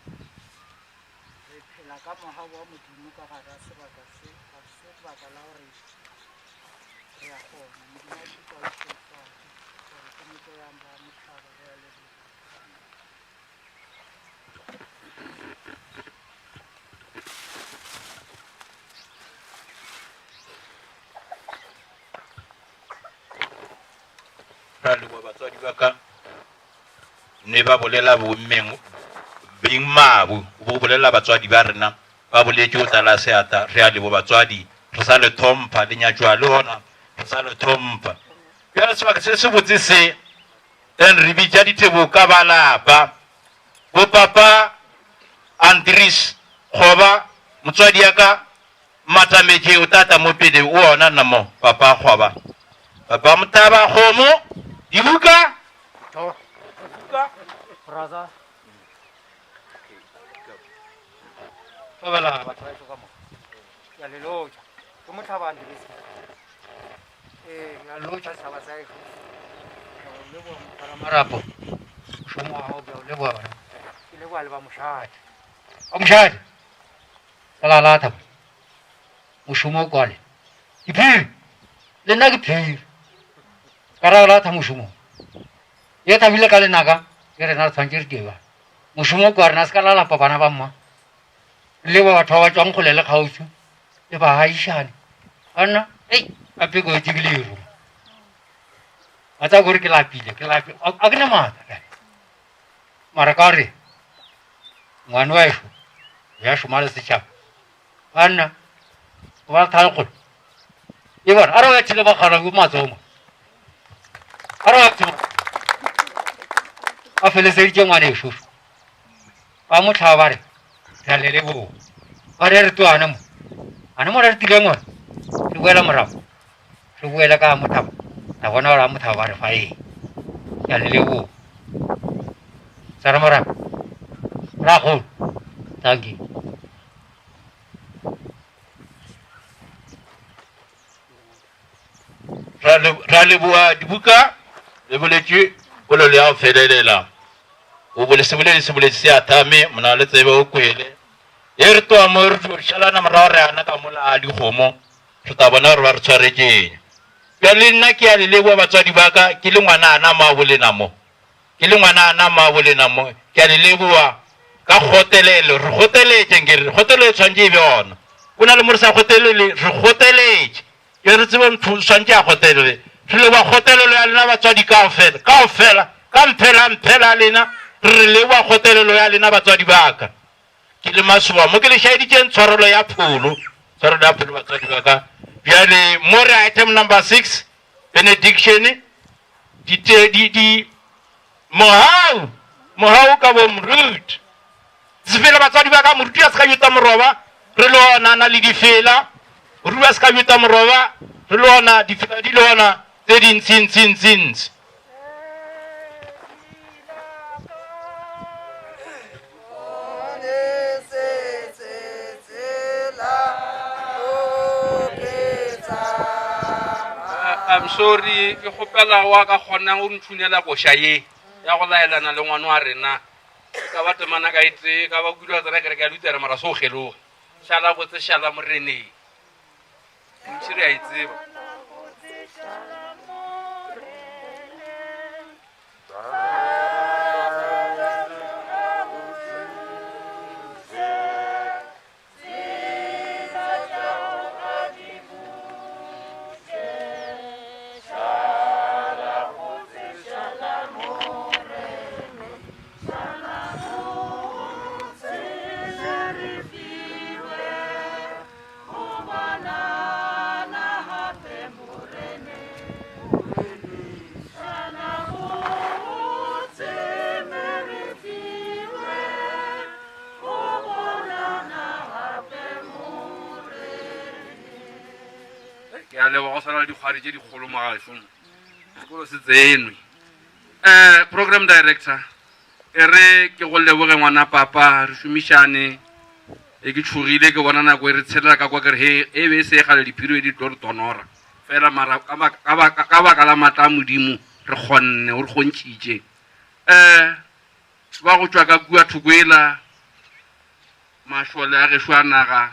Re phela ka mogau wa Modimo ka gare ga sebaka se, ga se lebaka la gore re a kgona. Modimo a šupa o šegofatše gore ke motho yang ba mohlaba re a leboga. Ra leboga batswadi ba ka ne ba bolela bommeng beng mabu bo bolela batswadi ba rena ba boletše go tlala seata re a leboga batswadi re sa le thompha le nyatšwa le gona re sa le thompha bjale sebaka se se botse se then re bitša ditebogo ka ba lapa bopapa Andries Kgoba motswadi ya ka Matametše o tata mo pele o ona nna mo papa Kgoba papa Motaba kgomo dibuka Brother. Thobela batho ba ešo ka moka. Ke a le lotša. Ke mohlaba Andries. Ee, ke a lotša setšhaba sa ešo. Ke a o leboga motshwara marapo. Mošomo wa gago ke a o leboga bana. Ke leboga le ba mošate. Ba mošate. Ka la latha mošomo o kwale. Ke phiri. Le nna ke phiri. Ka ra latha mošomo. Ye thabile ka lenaka ke rena re tshwanetse re tie bjang. Mošomo kwa rena se ka la lapa bana ba mma. Le ba batho ba ba tšwang kgole le kgauswi le baagišane. Banna, ei, gape ke wetše ke leru. Wa tseba kore ke lapile, ke lapile. A ke na maatla. Mara ka gore ngwane wa ešo ya šoma le setšhaba. Banna, o ba thakgolo. E bona, a re ba thile ba kgala go matsomo. A re ba thile. A feleseditše ngwane ešo. Ba mo tlhaba ba re, re a le leboga. Ba re re tloane mo. Ane mo re tileng gona, re boela morago. Re boele ka mothaba. Ra bona gore a mothaba ba re fa eng. Ke a le leboga. Sa re morago. Ragolo. Thank you. Ra leboga dibuka le boletše polelo ya go felelela. O bole seboledi se boletše se athame mona le tsebe o kwele. E re tloga mo re tlo šalana morago re ana ka mola a dikgomo re tla bona gore ba re tshwaretšeng. Bjale nna ke a le leboga batswadi ba ka ke le ngwana ana mo a bolena mo. Ke le ngwana ana mo a bolena mo ke a le leboga ka kgotelelo. Re kgoteletše nkere kgotelelo e tshwanetše e be gona. Go na le mo re sa kgotelele re kgoteletše. Ke re tsebe motho o swantše a kgotelele. Re leboga kgotelelo ya lena batswadi kaofela, kaofela, ka mphela mphela ya lena, re re leboga kgotelelo ya lena batswadi ba ka. Ke le masoba mo ke le šaeditšeng tshwarelo ya pholo, tshwarelo ya pholo batswadi ba ka. Bjale mo re item number 6, benediction, di, di, di, mohau, mohau ka bo moruti. Sefela batswadi ba ka moruti a se ka yuta moroba re le ona na le difela moruti a se ka yuta moroba re le ona difela di le ona tse dintsi ntsi ntsi ntsi. I'm sorry ke kgopela wa ka kgonang o nthunela koša ye ya go laelana le ngwana wa rena. E ka ba temana ka e tee, ka ba kile wa tsena kereke ya Lutere mara se o kgeloge. Šala botse šala moreneng. Ntši re a e tseba. Ke a leboga go swana le dikgwari tše dikgolo mo gašo. Sekolo se tsenwe. Eh, program director, e re ke go leboge ngwana papa, re šomišane. E ke tšhogile ke bona nako e re tshelela ka kwa ke re he e be e se e gale diphiri di tlo re tonora. Fela mara ka baka la matla a Modimo re kgonne, o re kgontšhitše. Eh, ba go tšwa ka kua thoko ela mašole a gešo a naga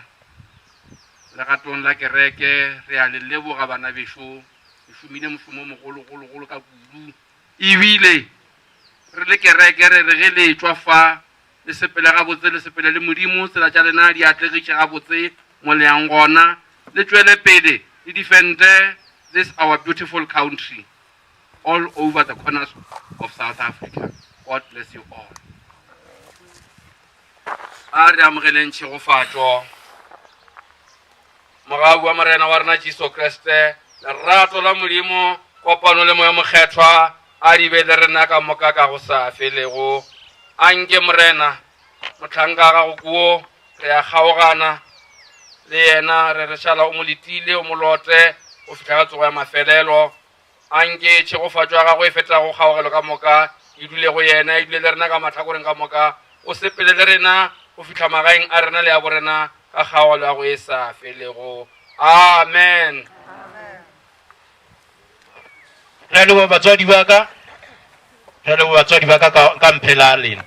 legatong la kereke re a le leboga bana bešo le šomile mošomo o mogologologolo ka kudu ebile re le kereke re re ge le tšwa fa le sepele gabotse le sepele le modimo tsela tša lena di atlegiše gabotse mo le yang gona le tšwele pele le defende this our beautiful country all over the corners of South Africa. God bless you all. A re amogeleng tšhegofatšo. Mogau wa Morena wa rena Jesu Kriste, lerato la Modimo, kopano le Moya Mokgethwa, a di be le rena ka moka ka go sa felego. A nke Morena, mohlanka gago kuo, re a kgaogana le yena, re re šala o mo letile, o mo lote go fihla ka tsogo ya mafelelo. A nke tšhegofatšo ya gagwe e fetago kgaogelo ka moka e dule go yena, e dule le rena ka mahlakoreng ka moka, o sepele le rena go fihla magaeng a rena le a borena ka kgaogelo ya go e sa felego. Amen. Re a leboga batswadi ba ka, re a leboga batswadi ba ka ka mphela lena.